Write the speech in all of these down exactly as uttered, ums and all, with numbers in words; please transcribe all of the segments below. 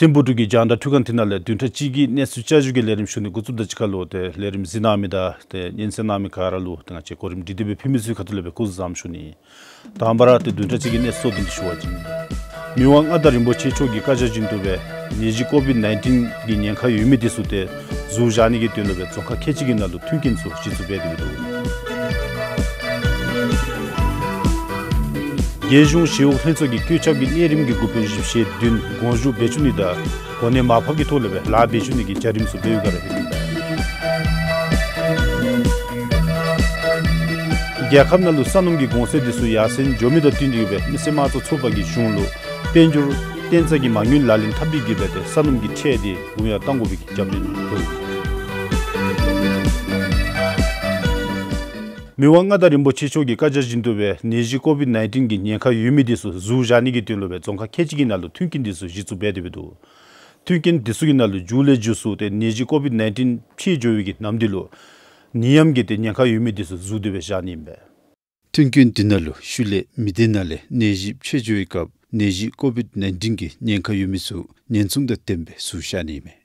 ཏེ་བོད་ཀྱི་རྒྱང་བསྒྲགས་འཕྲུལ་ཁང་འདི་ནང་ལས་བདུན་ཕྲག་གཅིག་གི་གནས་ཚུལ་བསྐྱར་ཞུའི་ལས་རིམ་ཞུ་ནི་འགོ་བཙུགས་དོ། གཅིག་ཁར་ལུ་ཏེ་ལས་རིམ་གཟིགས་གནང་མི་དང་ཏེ་སྙན་གསན་གནང་མི་ག་ར་ལུ་ཏེ་ང་བཅས་གོ་རིམ་སྒྲིག་སྟེ་སྦེ་ཕུལ་མི་ཚུ་གི་ཁ་ཐུག་ལས་སྦེ་སྐུ་གཟུགས་བཟང་པོ་ཞུ་ནི། དང་པ་ར་ཏེ་བདུན་ཕྲག་གཅིག་གི་གནས་ཚུལ་བསྡུ་སྒྲིག་ཞུ་བ་ཅིན། མི་དབང་མངའ་བདག་རིན་པོ་ཆེ་མཆོག་གི་བཀའ་རྒྱ་བཞིན་དུ་སྦེ་ནད་གཞི་ཀོ་བིཌ་ནའིན་ཊིན་གི་ཉེན་ཁ་ཡོད་མི་འདི་ཚུ་ཏེ་ཟུར་བཞག་ནི་གི་དོན་ལུ་སྦེ་རྫོང་ཁག་ཁལ་གཅིག་གི་ནང་ལུ་མཐུན་རྐྱེན་ཚུ་གཞི་བཙུགས་འབད་དེ་འདུག། རྒྱལ་གཞུང་ཞི་གཡོག་ལྷན་ཚོགས་ཀྱིས་བཀོད་ཁྱབ་ཀྱི་གནས་རིམ་གྱི་འགོ་དཔོན་བཞི་བཅུ་ཞེ་བདུན་དགོངས་ཞུ་འབད་བཅུག་ནི་དང་གོ་གནས་མར་ཕབ་ཀྱི་ཐོག་ལས་སྦེ་ལཱ་འབད་བཅུག་ནི་གི་བྱ་རིམ་ཚུ་འབད་བའི་བསྒང་ར་ཨིན་པས། རྒྱལ་ཁབ་ནང་ལུ་ས་སྣུམ་གྱི་གོང་ཚད་འདི་ཚུ་ཡར་སེང་འགྱོ་མི་དང་བསྟུན་ཏེ་གིས་སྦེ་མི་སེར་དམངས་གཙོ་ཚོགས་པ་གིས་གཞུང་ལུ་དཔལ་འབྱོར་བརྟན་ས་གི་མ་དངུལ་ལག་ལེན་འཐབ་སྟེ་གིས་སྦེ་ཏེ་ས་སྣུམ་གྱི་ཁྲལ་འདི་གུང་ཡངས་གཏང་དགོ་པའི་གི་རྒྱབ་སྣོན་ཕུལ། མི་དབང་མངའ་བདག་རིན་པོ་ཆེ་མཆོག་གི་བཀའ་རྒྱ་བཞིན་དུ་སྦེ་ནད་གཞི་ཀོ་བིཌ་ནའིན་ཊིན་གྱི་ཉེན་ཁ་ཡོད་མི་འདི་ཚུ་ཟུར་བཞག་ནི་གི་དོན་ལུ་སྦེ་རྫོང་ཁག་ཁལ་གཅིག་གི་ནང་ལུ་མཐུན་རྐྱེན་འདི་ཚུ་གཞི་བཙུགས་འབད་དེ་སྦེ་འདུག། མཐུན་རྐྱེན་འདི་ཚུ་གི་ནང་ལུ་མཇུག་ལས་མཇུག་སུ་ཏེ་ནད་གཞི་ཀོ་བིཌ་ནའིན་ཊིན་ཕྱེ་འགྱོ་བའི་གི་ནམ་དུས་ལུ་ནད་ཡམས་ཀྱི་ཏེ་ཉེན་ཁ་ཡོད་མི་འདི་ཚུ་ཟུར་དེ་སྦེ་བཞག་ནི་ཨིན་པས། མཐུན་རྐྱེན་འདི་ནང་ལུ་ཤུལ་ལས་མི་སྡེ་ནང་ལས་ནད་གཞི་ཕྱེ་འགྱོ་བའི་སྐབས་ནད་གཞི་ཀོ་བིཌ་ནའིན་ཊིན་གྱི་ཉེན་ཁ་ཡོད་མི་ཚུ་ཉེན་སྲུང་དང་ལྡནམ་སྦེ་ཟུར་བཞག་ནི་ཨིན་མས།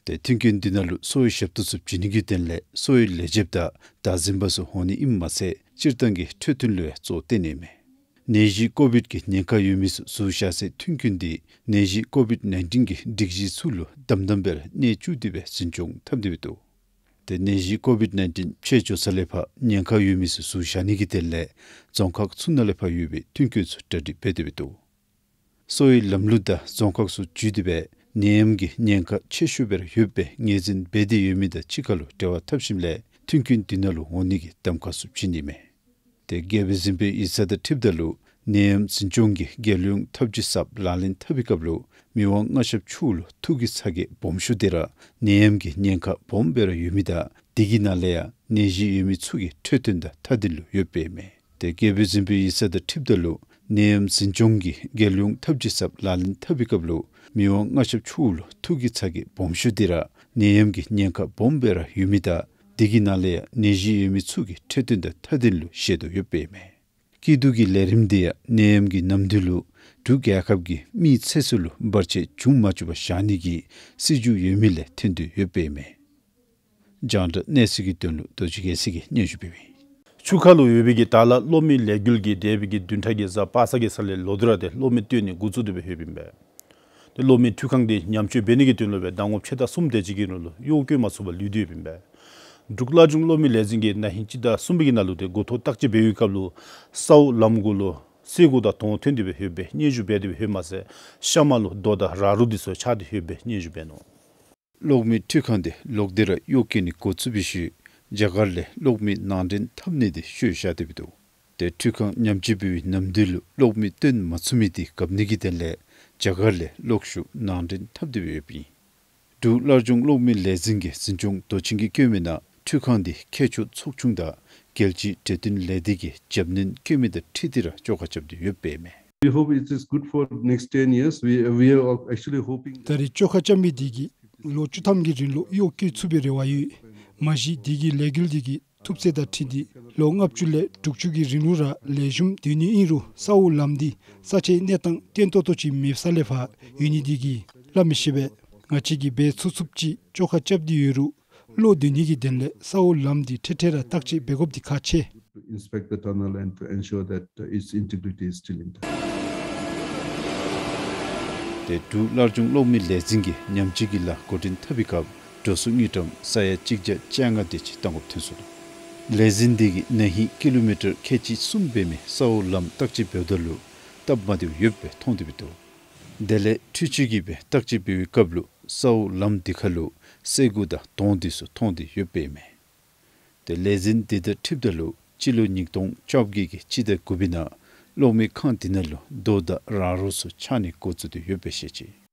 ཏེ་མཐུན་རྐྱེན་འདི་ནང་ལུ་གསོ་བའི་ཞབས་ཏོག་ཚུ་བྱིན་ནི་གི་དོན་ལས་གསོ་བའི་ལས་བྱེདཔ་དང་བདག་འཛིནམ་ཚུ་འོང་ནི་ཨིནམ་མ་ཚད་སྤྱིར་བཏང་གི་འཕྲོད་བསྟེན་ལུ་ཡང་གཙོ་བོ་བཏོན་ནི་ཨིན་མས། ནད་གཞི་ཀོ་བིཌ་ཀྱི་ཉེན་ཁ་ཡོད་མི་ཚུ་ཟུར་བཞག་སའི་མཐུན་རྐྱེན་འདི་ནད་གཞི་ཀོ་བིཌ་ནའིན་ཊིན་གྱི་སྒྲིག་གཞི་ཚུ་ལུ་དམ་དམ་སྦེ་ར་གནས་བཅུག་སྟེ་སྦེ་འཛིན་སྐྱོང་འཐབ་སྟེ་སྦེ་འདུག། ཏེ་ནད་གཞི་ཀོ་བིཌ་ནའིན་ཊིན་ཕྱེ་འགྱོ་ས་ལས་ཕར་ཉེན་ཁ་ཡོད་མི་ཚུ་ཟུར་བཞག་ནི་གི་དོན་ལས་རྫོང་ཁག་ཚུ་ནང་ལས་ཕར་ཡོད་པའི་མཐུན་རྐྱེན་ཚུ་གྲ་སྒྲིག་འབད་དེ་སྦེ་འདུག། གསོ་བའི་ལམ་ལུགས་དང་རྫོང་ཁག་ཚུ་བརྒྱུད་དེ་སྦེ་ནད་ཡམས་ཀྱི་ཉེན་ཁ་ཆེ་ཤོས་སྦེ་ར་ཡོདཔ་སྦེ་ངོས་འཛིན་འབད་དེ་ཡོད་མི་དང་གཅིག་ཁར་ལུ་འབྲེལ་བ་འཐབ་ཞིནམ་ལས་མཐུན་རྐྱེན་འདི་ནང་ལུ་འོང་ནི་གི་གདམ་ཁ་ཚུ་བྱིན་ནི་ཨིན་མས། ཏེ་རྒྱལ་པོའི་གཟིམ་དཔོན་ཡིག་ཚང་དང་འཁྲིལཝ་ད་ལུ་ནད་ཡམས་འཛིན་སྐྱོང་གི་རྒྱལ་ཡོངས་ཐབས་ཇུས་གསརཔ་ལག་ལེན་འཐབ་པའི་སྐབས་ལུ་མི་དབང་མངའ་ཞབས་མཆོག་ལུ་ཐུགས་ཀྱི་ཚ་གྱང་སྦོམ་ཤོས་འདི་ར་ནད་ཡམས་ཀྱི་ཉེན་ཁ་སྦོམ་སྦེ་ར་ཡོད་མི་དང་དེ་གི་ནང་ལས་ཡང་ནད་གཞི་ཡོད་མི་ཚུ་གི་འཕྲོད་བསྟེན་དང་མཐའ་དོན་ལུ་ཡོདཔ་ཨིན་མས། ཏེ་རྒྱལ་པོའི་གཟིམ་དཔོན་ཡིག་ཚང་དང་འཁྲིལཝ་ད་ལུ་ནད་ཡམས་འཛིན་སྐྱོང་གི་རྒྱལ་ཡོངས་ཐབས་ཇུས་གསརཔ་ལག་ལེན་འཐབ་པའི་སྐབས་ལུ་མི་དབང་མངའ་ཞབས་མཆོག་ལུ་ཐུགས་ཀྱི་ཚ་གྱང་སྦོམ་ཤོས་འདི་ར་ནད་ཡམས་ཀྱི་ཉེན་ཁ་སྦོམ་སྦེ་ར་ཡོད་མི་དང་དེ་གི་ནང་ལས་ཡང་ནད་གཞི་ཡོད་མི་ཚུ་གི་འཕྲོད་བསྟེན་དང་མཐའ་དོན་ལུ་བཞེས་དོ་ཡོདཔ་ཨིན་མས། སྐྱིད་སྡུག་གི་ལས་རིམ་འདི་ཡང་ནད་ཡམས་ཀྱི་ནམ་དུས་ལུ་འབྲུག་རྒྱལ་ཁབ་ཀྱི་མིའི་ཚེ་སྲོག་ལུ་བར་ཆད་འབྱུང་མ་བཅུག་པར་བཞག་ནི་གི་སྲིད་བྱུས་ཡོད་མི་ལས་ཐོན་དོ་ཡོདཔ་ཨིན་མས། རྒྱང་བསྒྲགས་གནས་ཚུལ་གྱི་དོན་ལུ་རྡོ་རྗེ་རྒྱལ་མཚན་གྱིས་སྙན་ཞུ་འབདཝ་ཨིན། ཆུ་ཁ་ལུ་ཡོད་པའི་གི་དར་ལག་གློག་མེ་ལས་འགུལ་གྱིས་འདས་པའི་གི་བདུན་ཕྲག་གི་གཟའ་པ་སངས་ཀྱི་ཚེས་ལས་ལོག་སྟེ་ར་ཏེ་གློག་མེ་བཏོན་ནི་འགོ་བཙུགས་ཏེ་སྦེ་ཡོདཔ་ཨིན་པས། ཏེ་གློག་མེ་འཕྲུལ་ཁང་འདི་ཉམས་བཅོས་འབད་ནི་གི་དོན་ལུ་སྦེ་ཟླ་ངོ་ཕྱེད་དང་གསུམ་དེ་ཅིག་གི་རིང་ལུ་གཡོག་བཀོལ་མ་ཚུགས་པར་ལུས་ཏེ་ཡོདཔ་ཨིན་པས། འབྲུག་བླ་སྒྲུང་གློག་མེ་ལས་འཛིན་གྱིས་ན་ཧིང་སྤྱི་ཟླ་གསུམ་པའི་གི་ནང་ལུ་ཏེ་འགོ་ཐོག་བརྟག་དཔྱད་འབད་བའི་སྐབས་ལུ་ས་འོག་ལམ་གུ་ལུ་སེར་ཀ་དང་དོང་ཐོན་ཏེ་སྦེ་ཡོདཔ་སྦེ་སྙན་ཞུ་འབད་དེ་སྦེ་ཡོདཔ་མ་ཚད་ཤ་མ་ལུ་རྡོ་དང་ར་རོ་འདི་ཚུ་ཆགས་ཏེ་ཡོདཔ་སྦེ་སྙན་ཞུ་འབད་ནུག། གློག་མེ་འཕྲུལ་ཁང་འདི་ལོག་སྟེ་ར་གཡོག་བཀོལ་ནི་འགོ་བཙུགས་པའི་ཤུལ་རྒྱ་གར་ལས་གློག་མེ་ནང་འདྲེན་འཐབ་ནི་འདི་བཤོལ་བཞག་སྟེ་སྦེ་འདུག། ཏེ་འཕྲུལ་ཁང་ཉམས་བཅོས་འབད་བའི་ནམ་དུས་ལུ་གློག་མེ་བཏོན་མ་ཚུགས་མི་འདི་གབ་ནི་གི་དོན་ལས་རྒྱ་གར་ལས་གློག་ཤུགས་ནང་འདྲེན་འཐབ་སྟེ་སྦེ་ཡོདཔ་ཨིན། འབྲུག་བླ་སྒྲུང་གློག་མེ་ལས་འཛིན་གྱི་འཛིན་སྐྱོང་མདོ་ཆེན་གྱིས་བཀོད་མི་ནང་འཕྲུལ་ཁང་འདི་མཁས་མཆོག་ཚོགས་ཆུང་དང་རྒྱལ་སྤྱིའི་འབྲེལ་ལྡན་ལས་སྡེ་གིས་རྒྱབ་སྣོན་བཀོད་མི་དང་འཁྲིལ་ཏེ་ར་བཅོ་ཁ་རྐྱབ་སྟེ་ཡོདཔ་ཨིན་མས། We hope it is good for next ten years. We, we are actually hoping that ད་རེས་བཅོ་ཁ་རྐྱབ་མི་འདི་གིས་ལོ་བཅུ་ཐམ་གྱི་རིང་ལུ་གཡོག་བཀོལ་ཚུགས་པའི་རེ་བ་ཡོད། མ་གཞི་འདི་གི་ལས་འགུལ་འདི་གི་ཐུབ་ཚད་དང་འཁྲིལ་ཏེ་ལོ་ལྔ་བཅུ་ལས་དྲུག་ཅུ་གི་རིང་ལུ་ར་ལེགས་ཤོམ་སྡོད་ནི་ཨིན་རུང་ས་འོག་ལམ་འདི་ས་ཆའི་གནས་སྟངས་བརྟན་ཏོག་ཏོ་ཅིག་མེདཔ་ས་ལས་ཕར་ཡོད་ནི་འདི་གིས་སླབ་མི་ཤེས་པས། ང་བཅས་ཀྱིས་འབད་ཚུགས་ཚུགསཔ་ཅིག་བཅོ་ཁ་རྐྱབ་སྟེ་ཡོད་རུང་བློ་བདེ་ནི་གི་དོན་ལས་ས་འོག་ལམ་འདི་འཕྲལ་འཕྲལ་ར་བརྟག་དཔྱད་འབད་དགོཔ་འདི་ཁག་ཆེ། To inspect the tunnel and to ensure that, uh, its integrity is still intact. ཏེ་འབྲུག་བླ་སྒྲུང་གློག་མེ་ལས་འཛིན་གྱིས་ཉམས་བཅོས་ཀྱི་ལཱ་འགོ་འདྲེན་འཐབ་པའི་སྐབས་འགྲོ་སོང་དངུལ་ཀྲམ་ས་ཡ་གཅིག་བརྒྱ་བཅོ་ལྔ་དེ་ཅིག་བཏང་དགོཔ་ཐོན་སོང་ནུག། ལས་འཛིན་འདི་གིས་ན་ཧིང་ཀི་ལོ་མི་ཊར་ཁལ་གཅིག་གསུམ་འབད་མི་ས་འོག་ལམ་བརྟག་དཔྱད་འབདཝ་ད་ལུ་སྟབས་མ་བདེཝ་ཡོདཔ་སྦེ་མཐོང་སྟེ་སྦེ་འདུག། དེ་ལས་འཕྲུལ་ཆས་ཀྱིས་སྦེ་བརྟག་དཔྱད་འབད་བའི་སྐབས་ལུ་ས་འོག་ལམ་འདི་ཁ་ལུ་སེར་ཀ་དང་དོང་འདི་ཚུ་མཐོང་སྟེ་ཡོདཔ་ཨིན་མས། ཏེ་ལས་འཛིན་འདི་དང་འཁྲིལཝ་ད་ལུ་སྤྱི་ལོ་ཉིས་སྟོང་བཅོ་བརྒྱད་ཀྱི་སྤྱི་ཟླ་དགུ་པའི་ནང་གློག་མེ་ཁང་འདི་ནང་ལུ་རྡོ་དང་ར་རོ་ཚུ་ཆགས་ནི་འགོ་བཙུགས་ཏེ་ཡོདཔ་སྦེ་བཤད་ཅི།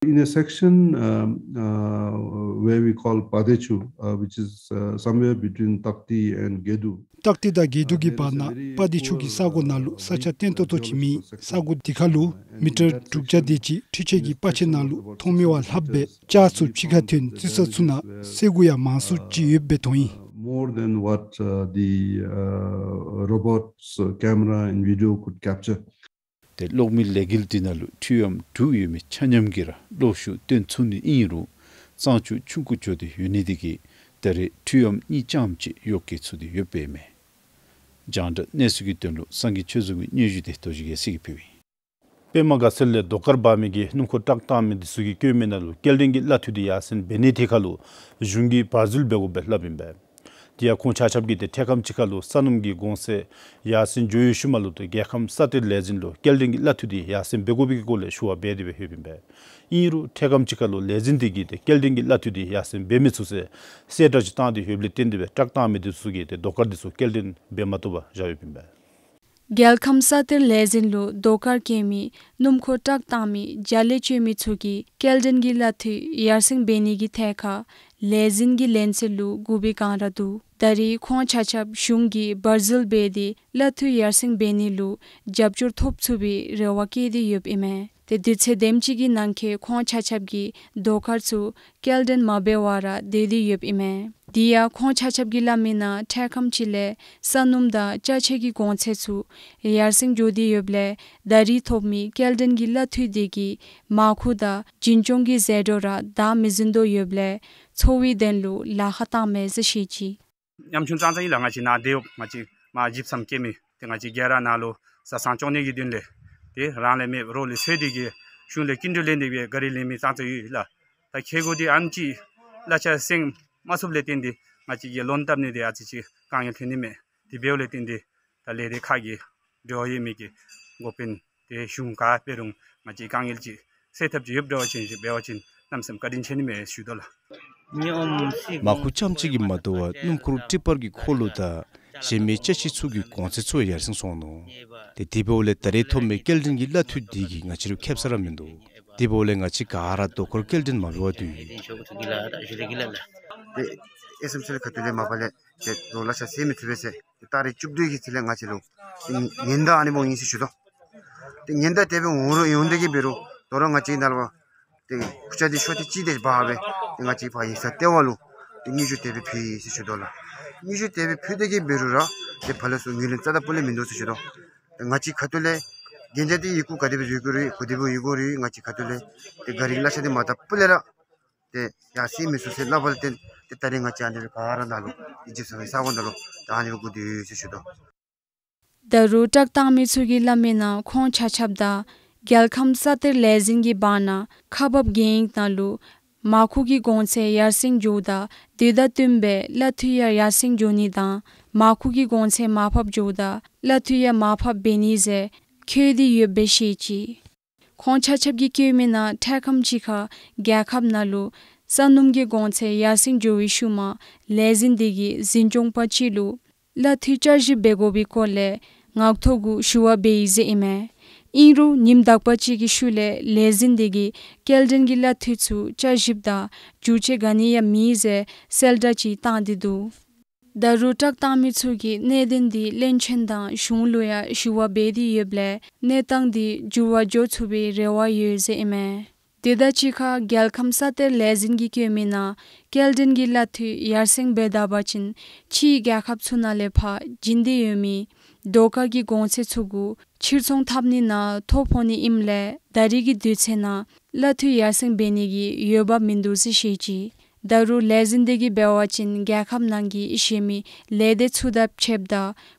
In a section, um, uh, where we call Padechu, uh, which is, uh, somewhere between Takti and Gedu. ཏག་ཏི་དང་གེ་དུ་གི་བར་ན་པ་དི་ཆུ་གི་ས་གོ་ནང་ལུ་ས་ཆ་བརྟན་ཏོག་ཏོ་ཅིག་མེད། ས་གོ་འདི་ཁ་ལུ་མི་ཊར་དྲུག་བརྒྱ་དེ་ཅིག་འཕྲུལ་ཆས་ཀྱི་པར་ཆས་ནང་ལུ་མཐོང་མི་བ་ལྷགཔ་སྦེ་ལྕགས་ཚུ་ཕྱི་ཁར་ཐོན་རྩི་ས་ཚུ་ནང་སེར་ཀ་ཡང་མང་སུ་ཅིག་ཡོདཔ་སྦེ་མཐོང་ཡི། More than what, uh, the, uh, robots, uh, camera and video could capture. ཏེ་གློག་མེའི་ལས་འགུལ་འདི་ནང་ལུ་འཕྲུལ་ཨམ་དྲུག་ཡོད་མི་ཆ་མཉམ་གྱིས་ར་གློག་ཤུགས་བཏོན་ཚུགས་ནི་ཨིན་རུང་གཙང་ཆུ་ཆུང་ཀུ་འགྱོ་སྟེ་ཡོད་ནི་དེ་གིས་ད་རེས་འཕྲུལ་ཨམ་གཉིས་རྐྱངམ་ཅིག་གཡོག་བཀོལ་ཚུགས་ཏེ་ཡོདཔ་ཨིན་མས། རྒྱང་བསྒྲགས་གནས་ཚུལ་གྱི་དོན་ལུ་སངས་རྒྱས་ཆོས་བཟང་གི་སྙན་ཞུ་དེ་རྡོ་རྗེ་རྒྱལ་མཚན་གྱིས་ཕུལཝ་ཨིན། པདྨ་དགའ་ཚལ་ལས་རྡོ་དཀར་འབག་མི་གི་སྣུམ་འཁོར་ཊག་བཏང་མི་འདི་ཚུ་གིས་བཀོད་མི་ནང་ལུ་སྐྱེལ་འདྲེན་གྱི་གླ་འཐུས་འདི་ཡར་སེང་འབད་ནིའི་ཐད་ཁར་ལུ་གཞུང་གིས་བར་འཛུལ་འབད་དགོཔ་སྦེ་སླབ་ཨིན་པས། དེ་ཡང་ཁོང་ཆ་ཁྱབ་ཀྱིས་ཏེ་འཕྲལ་ཁམས་ཅིག་ཁར་ལུ་ས་སྣུམ་གྱི་གོང་ཚད་ཡར་སེང་འགྱོ་བའི་ཤུལ་མ་ལུ་ཏེ་རྒྱལ་ཁམས་ས་གཏེར་ལས་འཛིན་ལུ་སྐྱེལ་འདྲེན་གྱི་གླ་འཐུས་འདི་ཡར་སེང་འབད་དགོ་པའི་སྐོར་ལས་ཞུ་བ་འབད་དེ་སྦེ་ཡོདཔ་ཨིན་པས། ཨིན་རུང་འཕྲལ་ཁམས་ཅིག་ཁར་ལུ་ལས་འཛིན་འདི་གིས་ཏེ་སྐྱེལ་འདྲེན་གྱི་གླ་འཐུས་འདི་ཡར་སེང་འབད་མི་ཚུགས་ཟེར་གསལ་བསྒྲགས་ཅིག་བཏང་སྟེ་ཡོདཔ་ལས་བརྟེན་ཏེ་སྦེ་ཊག་བཏང་མི་འདི་ཚུ་གིས་ཏེ་རྡོ་དཀར་འདི་ཚུ་སྐྱེལ་འདྲེན་འབད་མ་བཏུབ་པར་བཞག་ཡོདཔ་ཨིན་པས། རྒྱལ་ཁམས་ས་གཏེར་ལས་འཛིན་ལུ་རྡོ་དཀར་སྐྱེལ་མི་སྣུམ་འཁོར་ཊག་བཏང་མི་རྒྱ་ལས་བྱོན་མི་ཚུ་གིས་སྐྱེལ་འདྲེན་གྱི་གླ་འཐུས་ཡར་སེང་འབད་ནི་གི་ཐད་ཁར་ལས་འཛིན་གྱི་ལན་ཚད་ལུ་བསྒུགས་པའི་བསྒང་ར་འདུག། ད་རེས་ཁོང་ཆ་ཁྱབ་གཞུང་གིས་བར་འཛུལ་འབད་དེ་གླ་འཐུས་ཡར་སེང་འབད་ནི་ལུ་རྒྱབ་སྐྱོར་ཐོབ་ཚུགས་པའི་རེ་བ་བསྐྱེད་དེ་ཡོདཔ་ཨིན་མས། ཏེ་དུས་ཚོད་དེམ་ཅིག་གི་ནང་འཁོད་ཁོང་ཆ་ཁྱབ་ཀྱིས་རྡོ་དཀར་ཚུ་སྐྱེལ་འདྲེན་མ་འབད་བར་ར་སྡོད་དེ་ཡོདཔ་ཨིན་མས། དེ་ཡང་ཁོང་ཆ་ཁྱབ་ཀྱིས་སླབ་མི་ནང་འཕྲལ་ཁམས་ཅིག་ལས་ས་སྣུམ་དང་ཅ་ཆས་ཀྱི་གོང་ཚད་ཚུ་ཡར་སེང་འགྱོ་སྟེ་ཡོདཔ་ལས་ད་རེས་ཐོབ་མི་སྐྱེལ་འདྲེན་གྱི་གླ་འཐུས་དེ་གིས་མར་ཁུ་དང་འཛིན་སྐྱོང་གི་ཟད་འགྲོ་ར་བདའ་མི་ཟུན་དོ་ཡོདཔ་ལས་འཚོ་བའི་དོན་ལུ་ལཱ་ཁག་བཏངམ་མས་ཟེར་བཤད་ཅི། ཉམ་ཆུང་ཙང་ཙང་ཨིན་ལགས། ང་བཅས་ནཱ་སྡོད་ཡོདཔ་ང་བཅས་མར་ཇིཔ་སམ་སྐྱེལ་མི་ཏེ་ང་བཅས་རྒྱལ་ར་ནང་ལུ་བཟའ་ཚང་སྐྱོང་ནི་གི་དོན་ལས་ཏེ་རང་ལས་མེད་རོགས་ལས་འཚོལ་ཏེ་གིས་གཞུང་ལས་སྐྱིན་འགྲུལ་ལེན་ཏེ་གིས་གཱ་རི་ལེན་མི་ཙང་ཙང་ཡོད་ལགས། ད་ཁེ་གོ་འདི་ཨ་ནི་ཅིག་གླ་ཆ་སེང་མ་ཚུགསཔ་ལས་བརྟེན་ཏེ་ང་བཅས་ཀྱིས་ལོན་བཏབ་ནི་འདི་ཨ་ཙི་ཅིག་དཀའ་ངལ་ཐོན་ནི་མས། དེ་འབདཝ་ལས་བརྟེན་ཏེ་ད་ལས་སྡེ་ཁག་གི་འབྲེལ་བ་ཡོད་མི་གི་འགོ་དཔོན་ཏེ་གཞུང་ག་འབད་རུང་ང་བཅས་དཀའ་ངལ་ཅིག་སེལ་ཐབས་ཅིག་ཡོདཔ་འདྲ་བ་ཅིན་ཅིག་འབད་བ་ཅིན་གནམ་མེད་ས་མེད་བཀའ་དྲིན་ཆེ་ནི་མས་ཞུ་དོ་ལགས། མར་ཁུ་རྐྱངམ་གཅིག་གིས་མ་དོ་བར་སྣུམ་འཁོར་ཊི་པར་གྱི་འཁོར་ལོ་དང་གཞན་མི་ཅ་ཆས་ཚུ་གི་གོང་ཚད་ཚུ་ཡར་སེང་སོང་ནུག། ཏེ་དེ་འབདཝ་ལས་ད་རེས་ཐོབ་མི་སྐྱེལ་འདྲེན་གྱི་གླ་འཐུས་འདི་གིས་ང་བཅས་ར་ཁེབ་ས་ར་མིན་འདུག། དེ་འབདཝ་ལས་ང་བཅས་ག་ར་རྡོ་དཀར་སྐྱེལ་འདྲེན་མ་འབད་བར་སྡོད་ཡི། ཏེ་ཨེསི་ཨེམ་སི་ལས་ཁ་ཐུག་ལས་མ་པ་ལས་ཏེ་རོགས་གླ་ཆ་སེང་མི་ཚུགས་པས་ཟེར་ཏེ་ཏ་རིག་བཅུ་བདུན་གྱི་ཚེ་ལས་ང་བཅས་ལུ་ཏེ་ཉེན་བརྡ་ཨ་ནི་སྦེ་ཨིན་ཟེར་ཞུ་དོ། ཏེ་ཉེན་བརྡ་དེ་སྦེ་འོང་རུང་འོང་དེ་གིས་འབད་རུང་དོ་རུང་ང་བཅས་ནཱ་ལས་ཏེ་ཁུར་ཆ་འདི་ཤོ་ཏི་ཅིག་དེ་འབག་སྦེ་ཏེ་ང་བཅས་ཕར་ཡིག་ཚང་ལྟེ་བ་ལུ་ཏེ་སྙན་ཞུ་དེ་སྦེ་ཕུལ་ཡི་ཟེར་ཞུ་དོ་ལགས། སྙན་ཞུ་དེ་སྦེ་ཕུལ་དེ་གིས་འབད་རུང་ར་ཏེ་ཕར་ལས་ཚུར་ངོས་ལེན་རྩ་དང་སྤུ་ལས་མིན་འདུག་ཟེར་ཞུ་དོ། ཏེ་ང་བཅས་ཁ་ཐུག་ལས་གན་རྒྱ་འདི་ཡི་གུ་ག་དེ་སྦེ་བཟོ་དགོ་རུང་ག་དེ་སྦེ་ཡི་གུ་རུང་ང་བཅས་ཁ་ཐུག་ལས་ཏེ་གཱ་རི་གླ་ཆ་འདི་མ་བཏབ་སྤུ་ལས་ར་ཏེ་ཡར་སེང་མི་ཚུགས་ཟེར་སླབ་པ་ལས་བརྟེན་ཏེ་ད་རེས་ང་བཅས་ཨ་ནི་སྦེ་ག་ར་ནཱ་ལུ་ཨི་ཇིབ་ས་ས་གོ་ནང་ལུ་ད་ཨ་ནི་སྦེ་སྒུག་སྡོད་ཡོད་ཟེར་ཞུ་དོ། ད་རུང་ཊག་བཏང་མི་ཚུ་གིས་སླབ་མི་ནང་ཁོང་ཆ་ཁྱབ་དང་རྒྱལ་ཁམས་ས་གཏེར་ལས་འཛིན་གྱི་བར་ན་ཁག་འབག་གན་ཡིག་ནང་ལུ་མར་ཁུ་གི་གོང་ཚད་ཡར་སེང་འགྱོཝ་ད་དེ་དང་བསྟུན་སྦེ་གླ་འཐུས་ཡང་ཡར་སེང་འགྱོ་ནི་དང་མར་ཁུ་གི་གོང་ཚད་མར་ཕབ་འགྱོཝ་ད་གླ་འཐུས་ཡང་མར་ཕབ་འབད་ནི་ཟེར་འཁོད་དེ་ཡོདཔ་སྦེ་བཤད་ཅི། ཁོང་ཆ་ཁྱབ་ཀྱིས་བཀོད་མི་ནང་འཕྲལ་ཁམས་ཅིག་ཁར་རྒྱལ་ཁབ་ནང་ལུ་ས་སྣུམ་གྱི་གོང་ཚད་ཡར་སེང་འགྱོ་བའི་ཤུལ་མ་ལས་འཛིན་འདི་གིས་འཛིན་སྐྱོང་པ་ཅིག་ལུ་གླ་འཐུས་བསྐྱར་ཞིབ་འབད་དགོ་པའི་སྐོར་ལས་ངག་ཐོག་གུ་ཞུ་བ་འབད་ཡི་ཟེར་ཨིན་མས། ཨིན་རུང་ཉིནམ་དག་པ་ཅིག་གི་ཤུལ་ལས་ལས་འཛིན་འདི་གིས་སྐྱེལ་འདྲེན་གྱི་གླ་འཐུས་ཚུ་བསྐྱར་ཞིབ་དང་འགྱུར་བཅོས་ག་ནི་ཡང་མེད་ཟེར་གསལ་བསྒྲགས་ཅིག་བཏང་སྟེ་འདུག། ད་རུང་ཊག་བཏང་མི་ཚུ་གིས་གནད་དོན་འདི་བློན་ཆེན་དང་གཞུང་ལུ་ཡང་ཞུ་བ་འབད་དེ་ཡོདཔ་ལས་གནས་སྟངས་འདི་འགྱུར་བ་འགྱོ་ཚུགས་པའི་རེ་བ་ཡོད་ཟེར་ཨིན་མས། དེ་དང་གཅིག་ཁར་རྒྱལ་ཁམས་ས་གཏེར་ལས་འཛིན་གྱིས་བཀོད་མི་ནང་སྐྱེལ་འདྲེན་གྱི་གླ་འཐུས་ཡར་སེང་འབད་ད་པ་ཅིན་ཕྱིའི་རྒྱལ་ཁབ་ཚུ་ནང་ལས་ཕར་བྱིན་ཏེ་ཡོད་མི་རྡོ་དཀར་གྱི་གོང་ཚད་ཚུ་གུ་ཕྱིར་ཚོང་འཐབ་ནི་ནང་ཐོ་ཕོག་ནི་ཨིནམ་ལས་ད་རེས་ཀྱི་དུས་ཚོད་ནང་གླ་འཐུས་ཡར་སེང་འབད་ནི་གི་འོས་འབབ་མིན་འདུག་ཟེར་བཤད་ཅི། ད་རུང་ལས་འཛིན་འདི་གིས་འབད་བ་ཅིན་རྒྱལ་ཁབ་ནང་གི་གཞན་མི་ལས་སྡེ་ཚུ་དང་ཕྱདཔ་ད་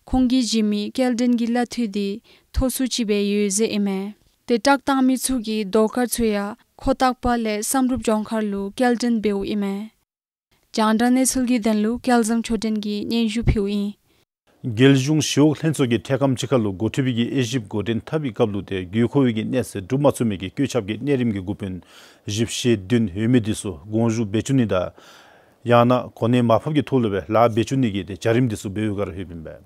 ཁོང་གིས་བྱིན་མི་སྐྱེལ་འདྲེན་གྱི་གླ་འཐུས་འདི་མཐོ་སུ་ཅིག་སྦེ་ཡོད་ཟེར་ཨིན་མས། ཏེ་ཊག་བཏང་མི་ཚུ་གིས་རྡོ་དཀར་ཚུ་ཡང་ཁོ་ཐག་པ་ལས་བསམ་གྲུབ་ལྗོངས་མཁར་ལུ་སྐྱེལ་འདྲེན་འབདཝ་ཨིན་མས། རྒྱང་བསྒྲགས་གནས་ཚུལ་གྱི་དོན་ལུ་སྐལ་བཟང་ཆོས་སྒྲོན་གྱིས་སྙན་ཞུ་ཕུལཝ་ཨིན། རྒྱལ་གཞུང་ཞི་གཡོག་ལྷན་ཚོགས་ཀྱིས་འཕྲལ་ཁམས་ཅིག་ཁར་ལུ་འགོ་ཁྲིདཔ་གི་དབྱེ་ཞིབ་འགོ་འདྲེན་འཐབ་པའི་སྐབས་ལུ་ཏེ་དགོས་མཁོ་བའི་གི་གནས་ཚད་སྒྲུབ་མ་ཚུགས་མི་གི་བཀོད་ཁྱབ་ཀྱི་གནས་རིམ་གྱི་འགོ་དཔོན་བཞི་བཅུ་ཞེ་བདུན་ཡོད་མི་འདི་ཚུ་དགོངས་ཞུ་འབད་བཅུག་ནི་དང་ཡང་ན་གོ་གནས་མར་ཕབ་ཀྱི་ཐོག་ལུ་སྦེ་ལཱ་འབད་བཅུག་ནི་གི་ཏེ་བྱ་རིམ་འདི་ཚུ་འབད་བའི་བསྒང་ར་ཡོདཔ་ཨིན་པས།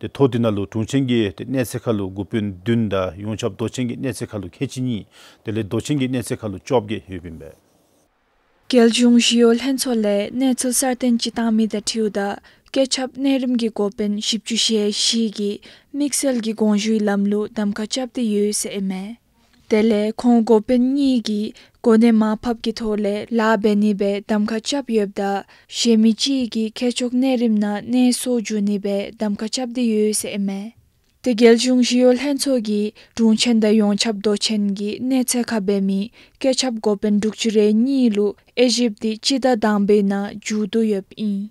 ཏེ་ཐོ་འདི་ནང་ལུ་དྲུང་ཆེན་གྱི་ཏེ་གནས་ཚད་ཁར་ལུ་འགོ་དཔོན་བདུན་དང་ཡོངས་ཁྱབ་མདོ་ཆེན་གྱི་གནས་ཚད་ཁར་ལུ་ཁལ་གཅིག་གཉིས་དེ་ལས་མདོ་ཆེན་གྱི་གནས་ཚད་ཁར་ལུ་བཅོ་བརྒྱད་ཡོདཔ་ཨིན་པས། རྒྱལ་གཞུང་ཞི་གཡོག་ལྷན་ཚོགས་ལས་གནས་ཚུལ་གསར་བཏོན་ཅིག་བཏང་མི་དང་འཁྲིལཝ་ད་བཀོད་ཁྱབ་གནས་རིམ་གྱི་འགོ་དཔོན་བཞི་བཅུ་ཞེ་བཞི་གིས་དམིགས་བསལ་གྱི་དགོངས་ཞུའི་ལམ་ལུགས་གདམ་ཁ་རྐྱབ་སྟེ་ཡོད་ཟེར་ཨིན་མས། དེ་ལས་ཁོང་འགོ་དཔོན་གཉིས་ཀྱིས་གོ་གནས་མར་ཕབ་ཀྱི་ཐོག་ལས་ལཱ་འབད་ནི་སྦེ་གདམ་ཁ་རྐྱབ་ཡོདཔ་ད་གཞན་མི་གཅིག་གིས་ཁྱད་ཆོས་གནས་རིམ་ནང་གནས་སོར་འགྱོ་ནི་སྦེ་གདམ་ཁ་རྐྱབ་སྟེ་ཡོད་ཟེར་ཨིན་མས། ཏེ་རྒྱལ་གཞུང་ཞི་གཡོག་ལྷན་ཚོགས་ཀྱིས་དྲུང་ཆེན་དང་ཡོངས་ཁྱབ་མདོ་ཆེན་གྱི་གནས་ཚད་ཁར་འབད་མི་སྐད་ཁྱབ་འགོ་དཔོན་དྲུག་ཅུ་རེ་གཉིས་ལུ་དབྱེ་ཞིབ་འདི་སྤྱི་ཟླ་དང་པའི་ནང་མཇུག་བསྡུ་ཡོདཔ་ཨིན།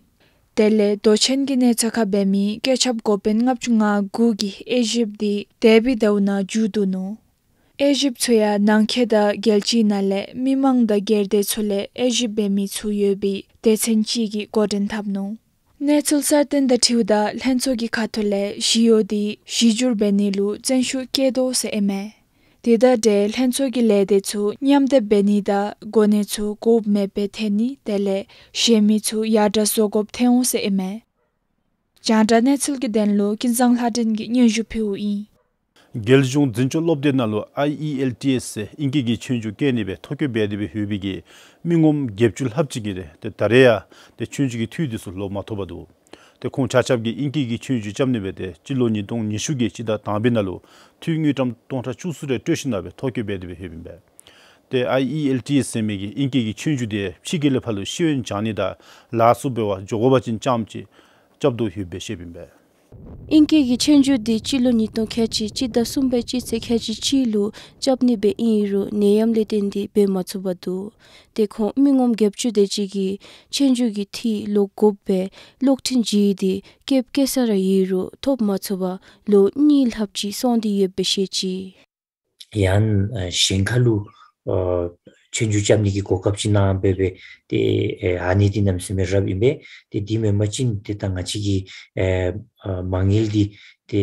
དེ་ལས་མདོ་ཆེན་གྱི་གནས་ཚད་ཁར་འབད་མི་སྐད་ཁྱབ་འགོ་དཔོན་ལྔ་བཅུ་ང་དགུ་གི་དབྱེ་ཞིབ་འདི་འདས་པའི་ཟླཝ་ནང་མཇུག་བསྡུ་ནུག། དབྱེ་ཞིབ་ཚུ་ཡང་ནང་འཁོད་དང་རྒྱལ་སྤྱིའི་ནང་ལས་མི་མང་དང་སྒེར་སྡེ་ཚུ་ལས་དབྱེ་ཞིབ་འབད་མི་ཚུ་ཡོད་པའི་སྡེ་ཚན་ཅིག་གིས་འགོ་འདྲེན་འཐབ་ནུག། གནས་ཚུལ་གསར་བཏོན་དང་འཁྲིལཝ་ད་ལྷན་ཚོགས་ཀྱི་ཁ་ཐུག་ལས་ཞི་གཡོག་འདི་གཞི་བསྒྱུར་འབད་ནི་ལུ་བརྩོན་ཤུགས་བསྐྱེད་དོ་ཟེར་ཨིན་མས། དེ་དང་འབྲེལ་ལྷན་ཚོགས་ཀྱི་ལས་སྡེ་ཚུ་མཉམ་སྡེབ་འབད་ནི་དང་གོ་གནས་ཚུ་དགོཔ་མེད་པར་ཐོན་ནི་དེ་ལས་གཞན་མི་ཚུ་ཡར་དྲག་བཟོ་དགོཔ་ཐོན་འོང་ཟེར་ཨིན་མས། རྒྱང་བསྒྲགས་གནས་ཚུལ་གྱི་དོན་ལུ་ཀུན་བཟང་ལྷ་སྒྲོན་གྱིས་སྙན་ཞུ་ཕུལཝ་ཨིན། རྒྱལ་གཞུང་འཛིན་སྐྱོང་སློབ་སྡེ་ནང་ལུ་ཨའི་ཨི་ཨེལ་ཊི་ཨེསི་ཟེར་ཨིང་སྐད་ཀྱི་ཆོས་རྒྱུགས་རྐྱབ་ནི་སྦེ་ཐོ་བཀོད་འབད་དེ་སྦེ་ཡོད་པའི་གི་མི་ངོམ་བརྒྱད་ཅུ་ལྷགཔ་ཅིག་གིས་ར་ཏེ་ད་རེས་ཡང་ཏེ་ཆོས་རྒྱུགས་ཀྱི་འཐུས་འདི་ཚུ་ལོག་མ་ཐོབ་པར་འདུག། ཏེ་ཁོང་ཆ་ཁྱབ་ཀྱིས་ཨིང་སྐད་ཀྱི་ཆོས་རྒྱུགས་རྐྱབ་ནི་སྦེ་ཏེ་སྤྱི་ལོ་ཉིས་སྟོང་ཉི་ཤུ་གི་སྤྱི་ཟླ་དང་པའི་ནང་ལུ་འཐུས་དངུལ་ཀྲམ་སྟོང་ཕྲག་བཅུ་གསུམ་རེ་སྤྲོད་ཞིནམ་ལས་སྦེ་ཐོ་བཀོད་འབད་དེ་སྦེ་ཡོདཔ་ཨིན་པས། ཏེ་ཨའི་ཨི་ཨེལ་ཊི་ཨེསི་ཟེར་མི་གི་ཨིང་སྐད་ཀྱི་ཆོས་རྒྱུགས་འདི་ཕྱི་རྒྱལ་ལས་ཕར་ལུ་ཤེས་ཡོན་སྦྱང་ནི་དང་ལཱ་ཚུ་འབད་བར་འགྱོ་དགོ་པ་ཅིན་རྐྱངམ་ཅིག་རྐྱབ་དོ་ཡོདཔ་སྦེ་བཤདཔ་ཨིན་པས། ཨིང་སྐད་ཀྱི་ཆོས་རྒྱུགས་འདི་སྤྱི་ལོ་ཉིས་སྟོང་ཁལ་གཅིག་སྤྱི་ཟླ་གསུམ་པའི་སྤྱི་ཚེས་ཁལ་གཅིག་གཅིག་ལུ་རྐྱབ་ནི་སྦེ་ཨིན་རུང་ནད་ཡམས་ལས་བརྟེན་ཏེ་འབད་མ་ཚུགས་པར་འདུག། ཏེ་ཁོང་མི་ངོམ་བརྒྱད་ཅུ་དེ་ཅིག་གིས་ཆོས་རྒྱུགས་ཀྱི་འཐུས་ལོག་དགོཔ་སྦེ་གློག་འཕྲིན་བྱིན་ཏེ་བསྐྱལ་བསྐྱལ་ས་ར་ཨིན་རུང་ཐོབ་མ་ཚུགས་པར་ལོ་གཉིས་ལྷགཔ་ཅིག་སོང་སྟེ་ཡོདཔ་སྦེ་བཤད་ཅི། ཡང་ཨ་གཞན་ཁ་ལུ་ཨ་ཆོས་རྒྱུགས་རྐྱབ་ནི་གི་གོ་སྐབས་ཅིག་གནང་སྦེ་སྦེ་ཏེ་ཨ་ཨ་ནི་འདི་གནམ་མེད་ས་མེད་རབ་ཨིན་པས། ཏེ་འདི་མེན་པ་ཅིན་ཏེ་ད་ང་བཅས་ཀྱི་ཨ་ཨ་མ་དངུལ་འདི་ཏེ་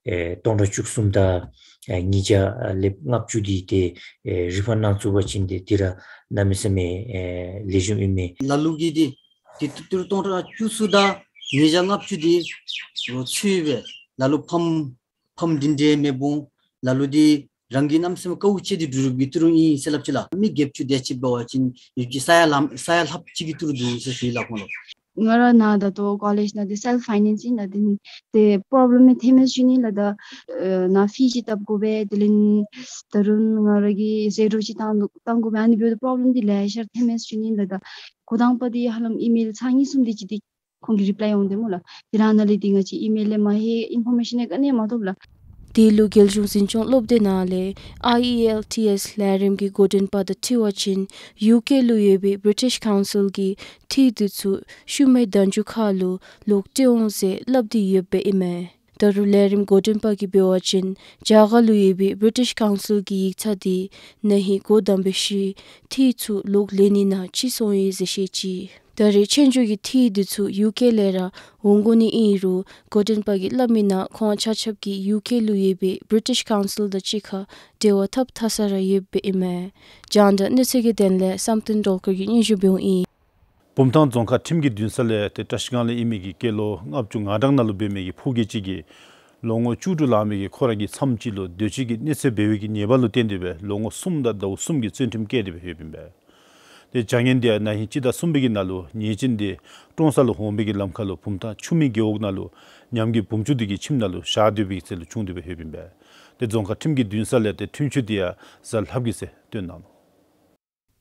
ཨ་སྟོང་ཕྲག་བཅུ་གསུམ་དང་ཨ་ཉིས་བརྒྱ་ལེབ་ལྔ་བཅུ་འདི་ཏེ་ཨ་རི་ཕཱན་གནང་ཚུགས་པ་ཅིན་ཏེ་འདི་ར་གནམ་མེད་ས་མེད་ཨ་ལེགས་ཤོམ་ཨིན་མས། ལ་ལུ་གིས་འདི་ཏེ་ཏི་རུ་སྟོང་ཕྲག་བཅུ་གསུམ་དང་ཉིས་བརྒྱ་ལྔ་བཅུ་འདི་ཚུད་སྦེ་ལ་ལུ་ཕམ་ཕམ་འདི་འདྲས་མེདཔ་འོང་། ལ་ལུ་འདི་རང་གིས་གནམ་མེད་ས་མེད་དཀའཝ་སྤྱད་དེ་འདྲུ་རུག་གི་ཏི་རུ་ཨིན་ཟེར་སླབ་ཅི་ལགས། མི་བརྒྱད་ཅུ་དེ་ཅིག་འབད་བ་ཅིན་ཡོད་ཀྱི་ས་ཡ་ལྷག་ས་ཡ་ལྷགཔ་ཅིག་གི་ཏི་རུ་འདུག་ཟེར་ཞུ་ཡི་ལགས་ཁོང་ལུ། ང་ར་ནཱ་ད་ལྟོ་ཀོ་ལེཇ་ནང་འདི་སེལཕ་ཕའི་ནེནསི་ཨིན་ལགས། འདི་ཏེ་པོརོབ་ལེམ་ཐོནམ་མས་ཞུ་ནི་ལགས། ད་ཨ་ནཱ་ཕི་ཅིག་བཏབ་དགོ་པས། དེ་ལས་ད་རུང་ང་ར་གིས་ཟད་འགྲོ་ཅིག་བཏང་བཏང་དགོ་པས། ཨ་ནི་འབདཝ་ད་པོརོབ་ལེམ་འདི་ལེ་ཤ་ར་ཐོནམ་མས་ཞུ་ནི་ལགས། ད་འགོ་དང་པ་འདི་ཧ་ལམ་ཨི་མེལ་ཚར་གཉིས་གསུམ་དེ་ཅིག་འདི་ཁོང་གིས་རི་པ་ལའི་འོང་དེ་སྨོ་ལགས། དེ་རང་ནང་ལས་འདི་ང་བཅས་ཨི་མེལ་ལས་མ་ལྷོད་ཨིན་ཕོར་མེ་ཤཱན་ཡང་ག་ནི་ཡང་མ་ཐོབ་ལགས། དེ་ལུ་རྒྱལ་གཞུང་འཛིན་སྐྱོང་སློབ་སྡེ་ནང་ལས་ཨའི་ཨི་ཨེལ་ཊི་ཨེསི་ལས་རིམ་གྱི་འགོ་འདྲེན་པ་དང་འཁྲིལ་བ་ཅིན་ཡུ་ཀེ་ལུ་ཡོད་པའི་བི་རི་ཊིཤ་ཀའུན་སིལ་གྱི་འཐུས་འདི་ཚུ་ཤུལ་མའི་ཟླ་མཇུག་ཁར་ལུ་ལོག་སྤྲོད་འོང་ཟེར་སླབ་སྟེ་ཡོདཔ་ཨིན་མས། ད་རུང་ལས་རིམ་འགོ་འདྲེན་པ་གིས་འབད་བ་ཅིན་རྒྱ་གར་ལུ་ཡོད་པའི་བི་རི་ཊིཤ་ཀའུན་སིལ་གྱི་ཡིག་ཚང་འདི་ན་ཧིང་འགོ་དང་པའི་ཤུལ་འཐུས་ཚུ་ལོག་ལེན་ནི་ནང་ཕྱིས་སོང་ཡི་ཟེར་བཤད་ཅི། ད་རེས་ཆོས་རྒྱུགས་ཀྱི་འཐུས་འདི་ཚུ་ཡུ་ཀེ་ལས་ར་འོང་དགོ་ནི་ཨིན་རུང་འགོ་འདྲེན་པ་གིས་སླབ་མིའི་ནང་ཁོང་ཆ་ཁྱབ་ཀྱིས་ཡུ་ཀེ་ལུ་ཡོད་པའི་བི་རི་ཊིཤ་ཀའུན་སིལ་དང་གཅིག་ཁར་འབྲེལ་བ་འཐབ་ཚར་ས་ར་ཡོདཔ་ཨིན་མས། རྒྱང་བསྒྲགས་གནས་ཚུལ་གྱི་དོན་ལས་བསམ་གཏན་སྒྲོལ་དཀར་གྱིས་སྙན་ཞུ་འབདཝ་ཨིན། བུམ་ཐང་རྫོང་ཁག་ཁྲིམས་ཀྱི་འདུན་ས་ལས་ཏེ་བཀྲིས་སྒང་ལས་ཨིན་མི་གི་སྐྱེས་ལོ་ལྔ་བཅུ་ང་གྲངས་ནང་ལུ་འབད་མི་གི་ཕོ་སྐྱེས་ཅིག་གིས་ལོ་ངོ་བཅུ་དྲུག་ལང་མི་གི་ཁོ་ར་གི་མཚམས་ཅིག་ལུ་འདོད་སྤྱོད་ཀྱི་གནོད་འཚེ་འབད་བའི་གི་ཉེས་པ་ལུ་བརྟེན་ཏེ་སྦེ་ལོ་ངོ་གསུམ་དང་ཟླཝ་གསུམ་གྱི་བཙོན་ཁྲིམས་བཀལ་ཏེ་སྦེ་ཡོདཔ་ཨིན་པས། ཏེ་བྱ་ངན་འདི་ཡང་ན་ཧིང་སྤྱི་ཟླ་གསུམ་པའི་གི་ནང་ལུ་ཉེས་ཅན་འདི་ཀྲོང་གསར་ལུ་འོང་བའི་གི་ལམ་ཁ་ལུ་བུམ་ཐང་ཆུ་སྨད་རྒེད་འོག་ནང་ལུ་ཉམས་རྒུད་བུམ་ཆུ་འདི་གི་ཁྱིམ་ནང་ལུ་བཞག་སྡོད་པའི་གི་ཚེ་ལུ་བྱུང་སྟེ་སྦེ་ཡོདཔ་ཨིན་པས། ཏེ་རྫོང་ཁག་ཁྲིམས་ཀྱི་འདུན་ས་ལས་ཏེ་འཁྲུན་ཆོད་འདི་ཡང་གཟབ་ལྷགཔ་གི་ཚེ་བཏོན་གནང་ནུག།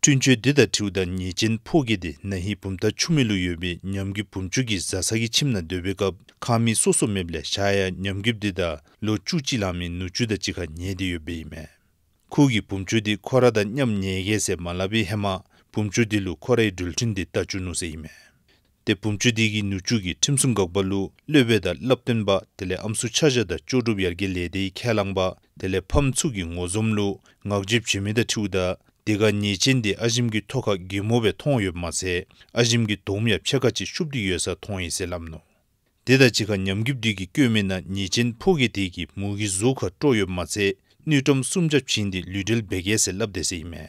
འཁྲུན་ཆོད་འདི་དང་འཁྲིལཝ་ད་ཉེས་ཅན་ཕོ་སྐྱེས་འདི་ན་ཧིང་བུམ་ཐང་ཆུ་སྨད་ལུ་ཡོད་པའི་ཉམས་རྒུད་བུམ་ཆུ་གི་བཟའ་ཚང་གི་ཁྱིམ་ནང་སྡོད་པའི་སྐབས་ཁང་མིག་སོ་སོ་མེདཔ་ལས་ཞག་ཡང་ཉམས་རྒུདཔ་འདི་དང་ལོ་བཅུ་གཅིག་ལང་མི་ནུ་གཅུང་དང་གཅིག་ཁར་ཉལ་ཏེ་ཡོདཔ་ཨིན་མས། ཁོ་གིས་བུམ་ཆུ་འདི་ཁོ་ར་དང་མཉམ་ཉལ་གེ་ཟེར་མ་སླབ་པའི་ཧེ་མ་བུམ་ཆུ་འདི་ལུ་ཁོ་རའི་འགྲུལ་འཕྲིན་འདི་བལྟ་བཅུག་ནུག་ཟེར་ཨིན་མས། ཏེ་བུམ་ཆུ་འདི་གི་ནུ་གཅུང་གིས་ཁྲིམས་སྲུང་འགག་པ་ལུ་སློབ་དཔོན་དང་བསླབ་སྟོན་པ་དེ་ལས་ཨམ་སྲུ་ཆ་བཞག་དང་ལྕོགས་གྲུབ་ཡར་རྒྱས་ལས་སྡེའི་ཁས་བླངས་པ་དེ་ལས་ཕམ་ཚུ་གི་ངོ་འཛོམས་ལུ་ངག་བརྗོད་བྱིན་མི་དང་འཁྲིལཝ་ད་དེ་ཁར་ཉེས་ཅན་འདི་ཨ་ཞིམ་གྱི་ཐོག་ཁར་གད་མོ་སྦེ་མཐོང་ཡོདཔ་མ་ཚད་ཨ་ཞིམ་གྱི་དོམ་ཡང་ཕྱེད་ཀ་ཅིག་ཤུབ་སྟེ་ཡོད་ས་མཐོང་ཡི་ཟེར་སླབ་ནུག། དེ་དང་གཅིག་ཁར་ཉམས་རྒུདཔ་འདི་གིས་བཀོད་མིའི་ནང་ཉེས་ཅན་ཕོ་སྐྱེས་དེ་གིས་མོ་གི་གཟུགས་ཁར་དཀྲོགས་ཡོདཔ་མ་ཚད་དངུལ་ཀྲམ་སུམ་བརྒྱ་བྱིན་ཏེ་ལུས་འབྲེལ་འབད་གེ་ཟེར་སླབ་དེས་ཟེར་ཨིན་མས།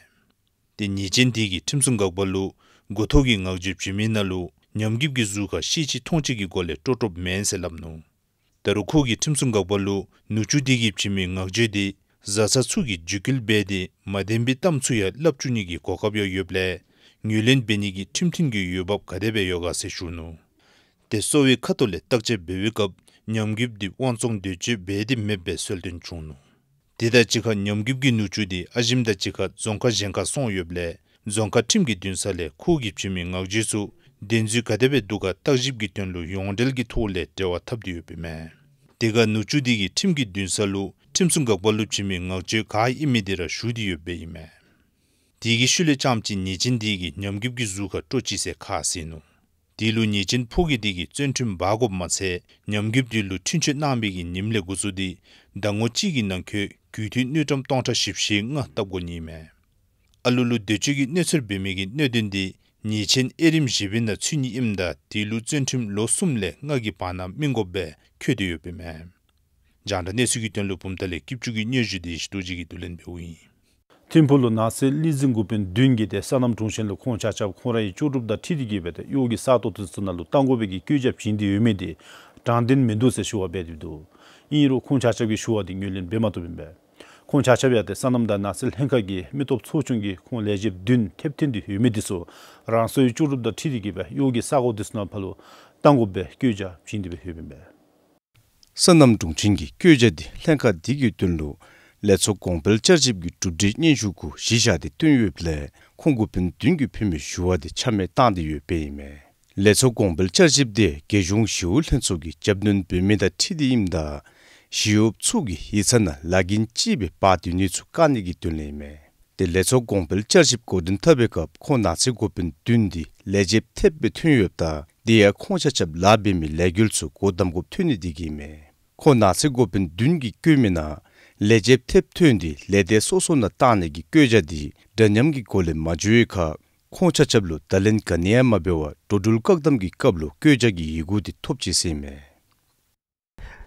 ཏེ་ཉེས་ཅན་དེ་གིས་ཁྲིམས་སྲུང་འགག་པ་ལུ་མགུ་ཐོག་གི་ངག་བརྗོད་བྱིན་མིའི་ནང་ལུ་ཉམས་རྒུདཔ་གི་གཟུགས་ཁར་ཤེས་བྱའི་མཐོང་བྱེད་ཀྱི་སྒོ་ལས་དཀྲོགས་དཀྲོགསཔ་མེན་ཟེར་སླབ་ནུག། ད་རུང་ཁོ་གིས་ཁྲིམས་སྲུང་འགག་པ་ལུ་ནུ་གཅུང་དེ་གིས་བྱིན་མི་ངག་བརྗོད་དེ་བཟའ་ཚང་ཚུ་གིས་བརྒྱུད་སྐུལ་འབད་དེ་མ་བདེན་པའི་གཏམ་ཚུ་ཡང་སླབ་བཅུག་ནི་གི་གོ་སྐབས་ཡང་ཡོདཔ་ལས་ངོས་ལེན་འབད་ནི་གི་ཁྲིམས་མཐུན་གྱི་འོས་འབབ་ག་དེ་སྦེ་ཡོད་ག་ཟེར་ཞུ་ནུག། ཏེ་གསོ་བའི་ཁ་ཐུག་ལས་བརྟག་དཔྱད་འབད་བའི་སྐབས་ཉམས་རྒུདཔ་འདི་དབང་བཙོང་འདོད་སྤྱོད་འབད་དེ་མེདཔ་སྦེ་གསལ་སྟོན་བྱུང་ནུག། དེ་དང་གཅིག་ཁར་ཉམས་རྒུདཔ་གི་ནུ་གཅུང་འདི་ཨ་ཞིམ་དང་གཅིག་ཁར་རྫོང་ཁག་གཞན་ཁར་སོང་ཡོདཔ་ལས་རྫོང་ཁག་ཁྲིམས་ཀྱི་འདུན་ས་ལས་ཁོ་གིས་བྱིན་མི་ངག་བརྗོད་ཚུ་བདེན་རྫུན་ག་དེ་སྦེ་འདུག་ག་བརྟག་ཞིབ་ཀྱི་དོན་ལུ་ཡོངས་འབྲེལ་གྱི་ཐོག་ལས་འབྲེལ་བ་འཐབ་སྟེ་ཡོདཔ་ཨིན་མས། དེ་ཁར་ནུ་གཅུང་དེ་གིས་ཁྲིམས་ཀྱི་འདུན་ས་ལུ་ཁྲིམས་སྲུང་འགག་པ་ལུ་བྱིན་མི་ངག་བཅོལ་ག་ཨིན་མི་དེ་ར་ཞུ་སྟེ་ཡོདཔ་ཨིན་མས། དེ་གི་ཤུལ་ལས་རྐྱངམ་ཅིག་ཉེས་ཅན་དེ་གིས་ཉམས་རྒུདཔ་གི་གཟུགས་ཁར་སྤྲོ་སྤྱི་ཟེར་ཁ་བཟེད་ནུག། དེ་ལུ་ཉེས་ཅན་ཕོ་རྒྱས་དེ་གིས་བཙོན་ཁྲིམས་འབག་དགོཔ་མ་ཚད་ཉམས་རྒུདཔ་དེ་ལུ་འཁྲུན་ཆོད་གནང་བའི་གི་ཉིནམ་ལས་འགོ་བཙུགས་ཏེ་ཟླ་ངོ་གཅིག་གི་ནང་འཁོད་རྒུད་འཐུས་དངུལ་ཀྲམ་སྟོང་ཕྲག་བཞི་བཅུ་ཞེ་ལྔ་བཏབ་དགོ་ནི་ཨིན་མས། ཨ་ལུ་ལུ་འདོད་སྤྱོད་ཀྱི་གནོད་འཚེ་འབད་མི་གི་གནད་དོན་དེ་ཉེས་ཅན་དབྱེ་རིམ་བཞི་པའི་ནང་ཚུད་ནི་ཨིནམ་ད་དེ་ལུ་བཙོན་ཁྲིམས་ལོ་གསུམ་ལས་ལྔ་གི་བར་ན་སྨིན་དགོཔ་སྦེ་བཀོད་དེ་ཡོདཔ་ཨིན་མས། རྒྱང་བསྒྲགས་གནས་ཚུལ་གྱི་དོན་ལུ་བུམ་ཐང་ལས་སྐྱིད་ཆུ་གི་སྙན་ཞུ་དེ་ཡེ་ཤེས་རྡོ་རྗེ་གིས་བསྡུ་ལེན་འབདཝ་ཨིན། ཐིམ་ཕུག་ལུ་ནགས་ཚལ་གླིང་འཛིན་འགོ་དཔོན་བདུན་གྱིས་ཏེ་སོ་ནམ་དྲུང་ཆེན་ལུ་ཁོང་ཆ་ཁྱབ་ཁོང་རའི་ལྕོགས་གྲུབ་དང་འཁྲིལ་ཏེ་གིས་སྦེ་ཏེ་གཡོག་གི་ས་སྟོང་དེ་ཚུ་ནང་ལུ་བཏང་དགོ་པའི་གི་བཀོད་རྒྱ་བྱིན་ཏེ་ཡོད་མི་དེ་དྲང་བདེན་མིན་འདུག་ཟེར་ཞུ་བ་འབད་དེ་འདུག། ཨིན་རུང་ཁོང་ཆ་ཁྱབ་ཀྱིས་ཞུ་བ་དེ་ངོས་ལེན་འབད་མ་བཏུབ་ཨིན་པས། ཁོང་ཆ་ཁྱབ་ཡང་ཏེ་སོ་ནམ་དང་ནགས་ཚལ་ལྷན་ཁག་གི་མི་སྟོབས་ཚོགས་ཆུང་གིས་ཁོང་ལས་བྱེདཔ་བདུན་ཐེབས་ཐོན་ཏེ་ཡོད་མི་དེ་ཚུ་རང་སོའི་ལྕོགས་གྲུབ་དང་འཁྲིལ་ཏེ་གིས་སྦེ་གཡོག་གི་ས་གོ་དེ་ཚུ་ནང་ཕར་ལུ་བཏང་དགོ་པའི་བཀོད་རྒྱ་བྱིན་ཏེ་སྦེ་ཡོདཔ་ཨིན་པས། སོ་ནམ་དྲུང་ཆེན་གྱི་བཀོད་རྒྱ་དེ་ལྷན་ཁག་དེ་གི་དོན་ལུ་ལས་ཚོགས་གོང་འཕེལ་བསྐྱར་ཞིབ་ཀྱི་གྲུབ་འབྲས་སྙན་ཞུ་གུ་གཞི་བཞག་སྟེ་བཏོན་ཡོདཔ་ལས་ཁོང་འགོ་དཔོན་བདུན་གྱིས་ཕུལ་མི་ཞུ་བ་དེ་ཆ་མེད་བཏང་སྟེ་ཡོདཔ་ཨིན་མས། ལས་ཚོགས་གོང་འཕེལ་བསྐྱར་ཞིབ་དེ་རྒྱལ་གཞུང་ཞི་གཡོག་ལྷན་ཚོགས་ཀྱིས་རྒྱབ་སྣོན་འབད་མི་དང་འཁྲིལ་ཏེ་ཨིནམ་ད་ཞི་གཡོགཔ་ཚུ་གིས་ཡིག་ཚང་ནང་ལཱ་འགན་ཅིག་སྦེ་འབག་སྡོད་ནི་ཚུ་བཀག་ནི་གི་དོན་ལས་ཨིན་མས། ཏེ་ལས་ཚོགས་གོང་འཕེལ་བསྐྱར་ཞིབ་འགོ་འདྲེན་འཐབ་པའི་སྐབས་ཁོང་ནགས་ཚལ་འགོ་དཔོན་བདུན་དེ་ལས་བྱེདཔ་ཐེབས་སྦེ་ཐོན་ཡོདཔ་ད་དེ་ཡང་ཁོང་ཆ་ཁྱབ་ལཱ་འབད་མི་ལས་འགུལ་ཚུ་སྒོ་བསྡམ་དགོཔ་ཐོན་ནི་དེ་གིས་ཨིན་མས། ཁོང་ནགས་ཚལ་འགོ་དཔོན་བདུན་གྱིས་བཀོད་མི་ནང་ལས་བྱེདཔ་ཐེབས་ཐོན་ཏེ་ལས་སྡེ་སོ་སོ་ནང་བཏང་ནི་གི་བཀོད་རྒྱ་དེ་འདྲ་མཉམ་གྱི་སྒོ་ལས་མ་འགྱོ་བའི་ཁར་ཁོང་ཆ་ཁྱབ་ལུ་བརྡ་ལན་ག་ནི་ཡང་མ་འབད་བར་འགྲོ་འགྲུལ་བཀག་དམ་གྱི་སྐབས་ལུ་བཀོད་རྒྱ་གི་ཡི་གུ་དེ་ཐོབ་ཅི་ཟེར་ཨིན་མས།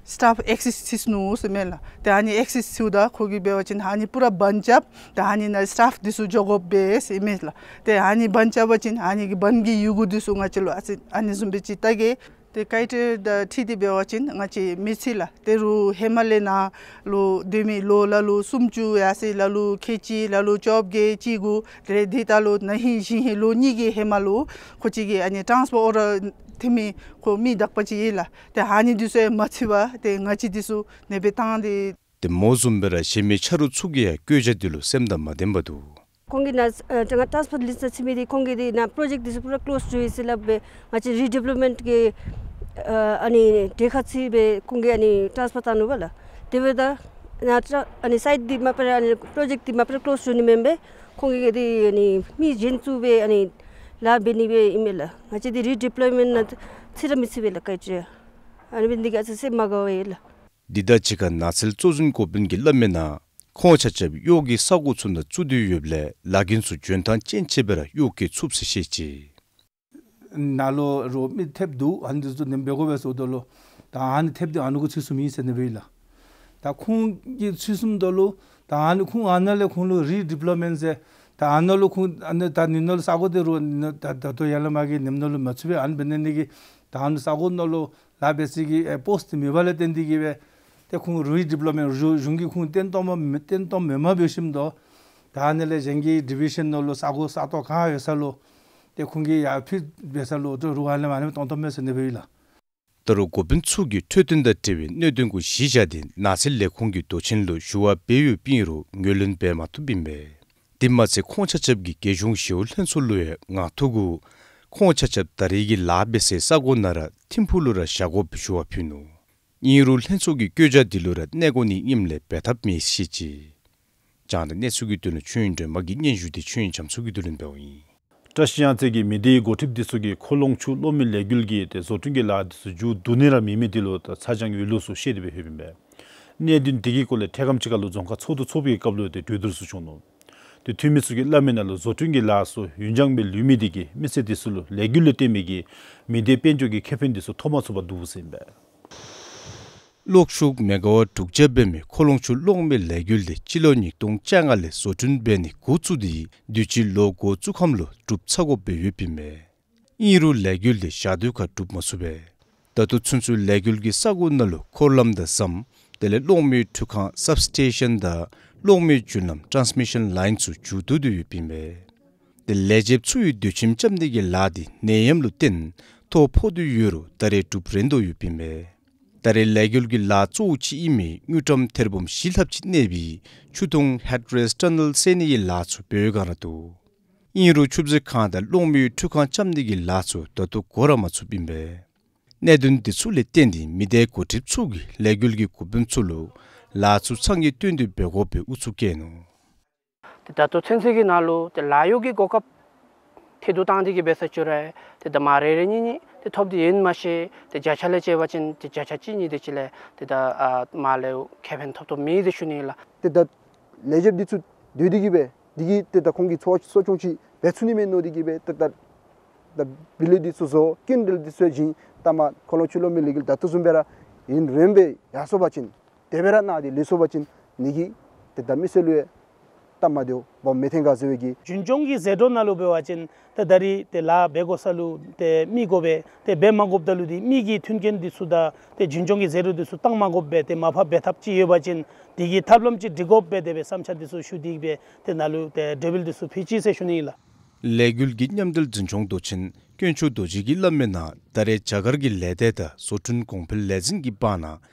སི་ཊཱཕ་ཨེག་སེས་ཅིག་ནུག་ཟེར་མས་ལགས། ཏེ་ཨ་ནི་ཨེག་སེས་ཅིག་ད་ཁོ་གིས་འབད་བ་ཅིན་ཨ་ནི་པུ་ར་བན་རྐྱབ། ད་ཨ་ནི་ནང་སི་ཊཱཕ་དེ་ཚུ་འགྱོ་དགོཔ་སྦེ་ཟེར་ཨིན་མས་ལགས། ཏེ་ཨ་ནི་བན་རྐྱབ་པ་ཅིན་ཨ་ནི་གི་བན་གྱི་ཡི་གུ་དེ་ཚུ་ང་བཅས་ལུ་ཨ་ཙི་ཨ་ནི་བཟུམ་སྦེ་ཅིག་བལྟ་གེ། ཏེ་ཀའི་ཊི་ཡ་དང་འཁྲིལ་ཏེ་འབད་བ་ཅིན་ང་བཅས་མི་ཚུ་ལགས་ད་རུང་ཧེ་མ་ལས་ནཱ་ལུ་སྡོད་མི་ལོ་ལ་ལུ་སུམ་ཅུ་ཡར་སོ་ལ་ལུ་ཁལ་གཅིག་ལ་ལུ་བཅོ་བརྒྱད་གཅིག་དགུ་དེ་ལས་འདི་ད་ལུ་ན་ཧིང་གཞེས་ཧིང་ལོ་གཉིས་ཀྱི་ཧེ་མ་ལུ་ཁོ་ཅིག་གིས་ཨ་ནི་ཊཱནསི་ཕར་ཨོར་ཌར་འཐེན་མི་ཁོ་མི་དག་པ་ཅིག་ཨིན་ལགས། ཏེ་ཨ་ནི་དེ་ཚུ་ཡང་མ་ཚུད་པར་ཏེ་ང་བཅས་དེ་ཚུ་ནེ་སྦེ་བཏང་སྟེ། ཏེ་མོ་བཟུམ་སྦེ་ར་གཞན་མི་ཆ་རོགས་ཚུ་གིས་ཡང་བཀོད་རྒྱ་དེ་ལུ་སེམས་དང་མ་ལྡན་པར་འདུག། ཁོང་གིས་ནཱ་ཨ་ང་ཊཱནསི་ཕར་ལིསཊ་ནང་ཚུད་མི་དེ་ཁོང་གིས་དེ་ནཱ་པྲོ་ཇེཀཊ་དེ་ཚུ་པུ་ར་ཀློསི་འགྱོ་ཡི་ཟེར་སླབ་སྦེ་ང་བཅས་རི་ཌི་བེ་ལོབ་མེནཊ་གི་ཨ་ཨ་ནི་གྲལ་ཁར་ཚུད་སྦེ་ཁོང་གིས་ཨ་ནི་ཊཱནསི་ཕར་བཏང་ནུག་པ་ལགས། དེ་འབདཝ་ད་ནཱ་ཊཱ་ཨ་ནི་སའིཊ་དེ་མ་པ་ར་ཨ་ནི་པྲོ་ཇེཀཊ་དེ་མ་པ་ར་ཀློསི་འགྱོ་ནི་མེན་པས། ཁོང་གིས་དེ་ཨ་ནི་མི་གཞན་བཙུགས་སྦེ་ཨ་ནི་ལཱ་འབད་ནི་སྦེ་ཨིན་མས་ལགས། ང་བཅས་དེ་རི་ཌི་བེ་ལོབ་མེནཊ་ནང་ཚུད་ར་མི་ཚུད་པས་ལགས་ཀའི་ཊི་ཡ། ཨ་ནི་འབད་ནི་དེ་གིས་ཨ་ཙི་སེམས་མ་དགའ་བས་ལགས། འདི་དང་གཅིག་ཁར་ནགས་ཚལ་གཙོ་འཛིན་འགོ་དཔོན་གྱིས་སླབ་མིའི་ནང་ཁོང་ཆ་ཁྱབ་གཡོག་གི་ས་གོ་ཚུ་ནང་བཙུགས་ཏེ་ཡོདཔ་ལས་ལཱ་འགན་ཚུ་འཇོན་ཐངས་ཅན་ཅིག་སྦེ་ར་གཡོག་བཀོལ་ཚུགས་ཟེར་བཤད་ཅི། ནཱ་ལུ་རོགས་མི་ཐེབས་འདུག། ཨ་ནི་དེ་ཚུ་ནེམ་འབད་དགོ་པས་ཟེརཝ་ད་ལུ་ད་ཨ་ནི་ཐེབས་དེ་ཨ་ནི་གུ་ཚུད་སོངམ་ཨིན་ཟེར་ནི་སྦེ་ཨིན་ལགས། ད་ཁོང་གིས་ཚུད་སོངམ་ད་ལུ་ད་ཨ་ནི་ཁོང་ཨ་ནཱ་ལས་ཁོང་ལུ་རི་ཌི་བེ་ལོབ་མེནཊ་ཟེར་ད་ཨ་ནཱ་ལུ་ཁོང་ཨ་ནི་ད་ནི་ནཱ་ལུ་ས་གོ་དེ་རོགས་ནི་ནཱ་ད་ད་ལྟོ་ཡར་ལས་མར་གྱི་ནེམ་ནཱ་ལུ་མ་ཚུད་པས། ཨ་ནི་འབད་ནི་དེ་གིས་ད་ཨ་ནི་ས་གོ་ནང་ལུ་ལཱ་འབད་ས་གི་ཨེ་པོསཊ་མེད་པ་ལས་བརྟེན་ཏེ་གིས་སྦེ་ཏེ་ཁོང་རི་ཌི་བེ་ལོབ་མེནཊ་གཞུང་གཞུང་གིས་ཁོང་བཏོན་གཏངམ་མེད་བཏོན་གཏངམ་མེདཔ་འབད་ཞིནམ་ད་ད་ཨ་ནི་ལས་གཞན་གྱི་ཌི་བི་ཤཱན་ནང་ལུ་ས་གོ་ས་སྟོང་ག་ཡོད་ས་ལུ་ཏེ་ཁོང་གིས་ཡར་ཕུད་འབད་ས་ལུ་ཏེ་རོགས་ཨ་ནི་མ་ནེམ་བཏོན་གཏངམ་མས་ཟེར་ནི་སྦེ་ཨིན་ལགས། ད་རུང་འགོ་དཔོན་ཚུ་གིས་འཕྲོད་བསྟེན་དང་འབྲེལ་བའི་གནད་དོན་གུ་གཞི་བཞག་སྟེ་ནགས་ཚལ་ལས་ཁུངས་ཀྱི་མདོ་ཆེན་ལུ་ཞུ་བ་འབད་ཡོདཔ་ཨིན་རུང་ངོས་ལེན་འབད་མ་བཏུབ་ཨིན་པས། དེ་མ་ཚད་ཁོང་ཆ་ཁྱབ་ཀྱིས་རྒྱལ་གཞུང་ཞི་གཡོག་ལྷན་ཚོགས་ལུ་ཡང་ངག་ཐོག་གུ་ཁོང་ཆ་ཁྱབ་ད་རེས་ཀྱི་ལཱ་འབད་སའི་ས་གོ་ནང་ར་ཐིམ་ཕུག་ལུ་ར་བཞག་དགོཔ་ཞུ་བ་ཕུལ་ནུག། ཨིན་རུང་ལྷན་ཚོགས་ཀྱི་བཀོད་རྒྱ་དེ་ལུ་ར་གནས་དགོ་ནི་ཨིནམ་ལས་འབད་ཐབས་མེད་ཟེར་བཤད་ཅི། རྒྱང་བསྒྲགས་གནས་ཚུལ་གྱི་དོན་ལུ་ཆོས་དབྱིངས་སྒྲོལ་མ་གིས་སྙན་ཞུ་དེ་ཆོས་དབྱིངས་རྒྱ་མཚོ་གིས་བསྡུ་ལེན་འབདཝ་ཨིན། བཀྲ་ཤིས་གཡང་རྩེ་གིས་མི་སྡེའི་འགོ་ཁྲིདཔ་དེ་ཚུ་གིས་ཁོ་ལོང་ཆུ་གློག་མེ་ལས་འགུལ་གྱི་ཏེ་བཟོ་སྐྲུན་གྱི་ལཱ་དེ་ཚུ་མཇུག་བསྡུ་ནི་ར་མེད་མི་དེ་ལུ་ད་ཚ་གྱང་ཡོད་ལུགས་ཚུ་བཤད་དེ་སྦེ་ཡོདཔ་ཨིན་པས། གནད་དོན་དེ་གི་སྐོར་ལས་འཕྲལ་ཁམས་ཅིག་ཁར་ལུ་རྫོང་ཁག་ཚོགས་འདུ་ཚོགས་པའི་སྐབས་ལུ་ཏེ་གྲོས་བསྡུར་ཚུ་བྱུང་ནུག། ཏེ་འཐུས་མི་ཚུ་གིས་སླབ་མིའི་ནང་ལུ་བཟོ་སྐྲུན་གྱི་ལཱ་ཚུ་ཡུན་འགྱངས་སྦེ་ལུས་མི་དེ་གིས་མི་སེར་དེ་ཚུ་ལུ་ལས་འགུལ་ལས་བརྟེན་མི་གི་མི་སྡེ་དཔལ་འབྱོར་གྱི་ཁེ་ཕན་དེ་ཚུ་ཐོབ་མ་ཚུགས་པར་འདུག་ཟེར་ཨིན་པས། གློག་ཤུགས་མེ་ག་ཝཊ་དྲུག་བརྒྱ་འབད་མི་ཁོ་ལོང་ཆུ་གློག་མེ་ལས་འགུལ་དེ་སྤྱི་ལོ་ཉིས་སྟོང་བཅོ་ལྔ་ལས་བཟོ་སྐྲུན་འབད་ནི་འགོ་བཙུགས་ཏེ་དུས་ཅི་ལོ་འགོ་བཙུགས་ཁམས་ལུ་གྲུབ་ཚར་དགོཔ་སྦེ་ཡོདཔ་ཨིན་པས། ཨིན་རུང་ལས་འགུལ་དེ་ཞག་དུས་ཁར་གྲུབ་མ་ཚུགས་པས། ད་ལྟོ་ཚུན་ཚོད་ལས་འགུལ་གྱི་ས་གོ་ནང་ལུ་འཁོར་ལམ་དང་ཟམ་དེ་ལས་གློག་མེའི་འཕྲུལ་ཁང་སབ་སི་ཊེ་ཤཱན་དང་གློག་མེའི་རྒྱུན་ལམ་ཊཱནསི་མི་ཤཱན་ལའིན་ཚུ་མཇུག་བསྡུ་སྟེ་ཡོདཔ་ཨིན་པས། ཏེ་ལས་བྱེདཔ་ཚུ་གིས་སྡོད་ཁྱིམ་རྐྱབ་ནི་གི་ལཱ་དེ་ནད་ཡམས་ལུ་བརྟེན་ཐོ་ཕོག་སྟེ་ཡོད་རུང་ད་རེས་གྲུབ་རན་དོ་ཡོདཔ་ཨིན་པས། ད་རེས་ལས་འགུལ་གྱི་ལཱ་གཙོ་བོ་ཅིག་ཨིན་མི་དངུལ་ཀྲམ་ཐེར་འབུམ་བཞི་ལྷགཔ་ཅིག་གནས་པའི་ཆུ་དུང་ཧེཌ་རེསི་ཊ་ནཱལ་བསལ་ནི་གི་ལཱ་ཚུ་འབད་བའི་བསྒང་ར་འདུག། ཨིན་རུང་ཆུ་བཟི་ཁང་དང་གློག་མེའི་འཕྲུལ་ཁང་རྐྱབ་ནི་གི་ལཱ་ཚུ་ད་ལྟོ་འགོ་ར་མ་བཙུགསཔ་ཨིན་པས། གནད་དོན་འདི་ཚུ་ལས་བརྟེན་ཏེ་མི་སྡེ་འགོ་ཁྲིདཔ་ཚུ་གིས་ལས་འགུལ་གྱི་འགོ་དཔོན་ཚུ་ལུ་ལཱ་ཚུ་ཚང་གིས་བཏོན་ཏེ་འབད་དགོཔ་སྦེ་ཨུ་ཚུགས་བསྐྱེད་ནུག། ཏེ་ད་ལྟོ་ཚུན་ཚོད་ཀྱི་ནང་ལུ་ཏེ་ལཱ་གཡོག་གི་གོ་སྐབས་ཐེ་གཏོགས་བཏང་སྟེ་གིས་འབད་ས་ཅིག་ར་ཏེ་ད་མ་རེ་རེ་གཉིས་གཉིས་ཏེ་ཐོབ་སྟེ་ཨིན་མ་ཤེས། ཏེ་བརྒྱ་ཆ་ལས་བཅད་པ་ཅིན་ཏེ་བརྒྱ་ཆ་གཅིག་གཉིས་དེ་ཅིག་ལས་ཏེ་ད་ཨ་མ་ལས་ཁེ་ཕན་ཐོབ་ཐོབ་མེད་ཟེར་ཞུ་ནི་ལགས། ཏེ་ད་ལས་བྱེདཔ་འདི་ཚུ་སྡོད་དེ་གིས་འབད་དེ་གིས་ཏེ་ད་ཁོང་གིས་འཚོ་བ་གསོ་སྐྱོང་ཅིག་འབད་ཚུགས་ནི་མས་མནོ་སྟེ་གིས་འབད་ཏེ་ད་ད་བི་ལི་འདི་ཚུ་བཟོ། རྐྱེན་འདི་འདི་ཚུ་བྱིན། ད་མ་ཁོ་ལོང་ཆུ་ལོག་མི་ལས་འགུལ་ད་ལྟོ་བཟུམ་སྦེ་ར་ཨིན་རན་སྦེ་ཡར་སོང་པ་ཅིན་དེ་སྦེ་ར་གནང་སྟེ་ལུས་སོང་པ་ཅིན་ནི་གིས་ཏེ་ད་མི་སེར་ལུ་ཡང་སྟབས་མ་བདེཝ་འབག་མི་ཐོན་ག་ཟེར་བའི་གི། རྒྱུན་སྐྱོང་གི་ཟད་འགྲོ་ནང་ལུ་འབད་བ་ཅིན་ཏེ་ད་རིས་ཏེ་ལཱ་འབད་དགོ་ས་ལུ་ཏེ་མི་དགོ་པས། ཏེ་འབད་མ་དགོཔ་ད་ལུ་འདི་མི་གི་མཐུན་རྐྱེན་འདི་ཚུ་དང་ཏེ་རྒྱུན་སྐྱོང་གི་ཟད་འགྲོ་འདི་ཚུ་བཏང་མ་དགོཔ་སྦེ་ཏེ་མར་ཕབ་འབད་ཐབས་ཅིག་ཡོད་པ་ཅིན་དེ་གི་ཐབས་ལམ་ཅིག་སྒྲིག་དགོཔ་སྦེ་དེ་སྦེ་བསམ་འཆར་འདི་ཚུ་ཞུ་སྟེ་གིས་འབད་ཏེ་ནཱ་ལུ་ཏེ་གྲོས་འབུལ་འདི་ཚུ་ཕུལ་ཅི་ཟེར་ཞུ་ནི་ཨིན་ལགས། ལས་འགུལ་གྱི་མཉམ་འབྲེལ་འཛིན་སྐྱོང་མདོ་ཆེན་དཀོན་མཆོག་རྡོ་རྗེ་གིས་སླབ་མི་ནང་ད་རེས་རྒྱ་གར་གྱི་ལས་སྡེ་དང་བཟོ་སྐྲུན་གོང་འཕེལ་ལས་འཛིན་གྱི་བར་ན་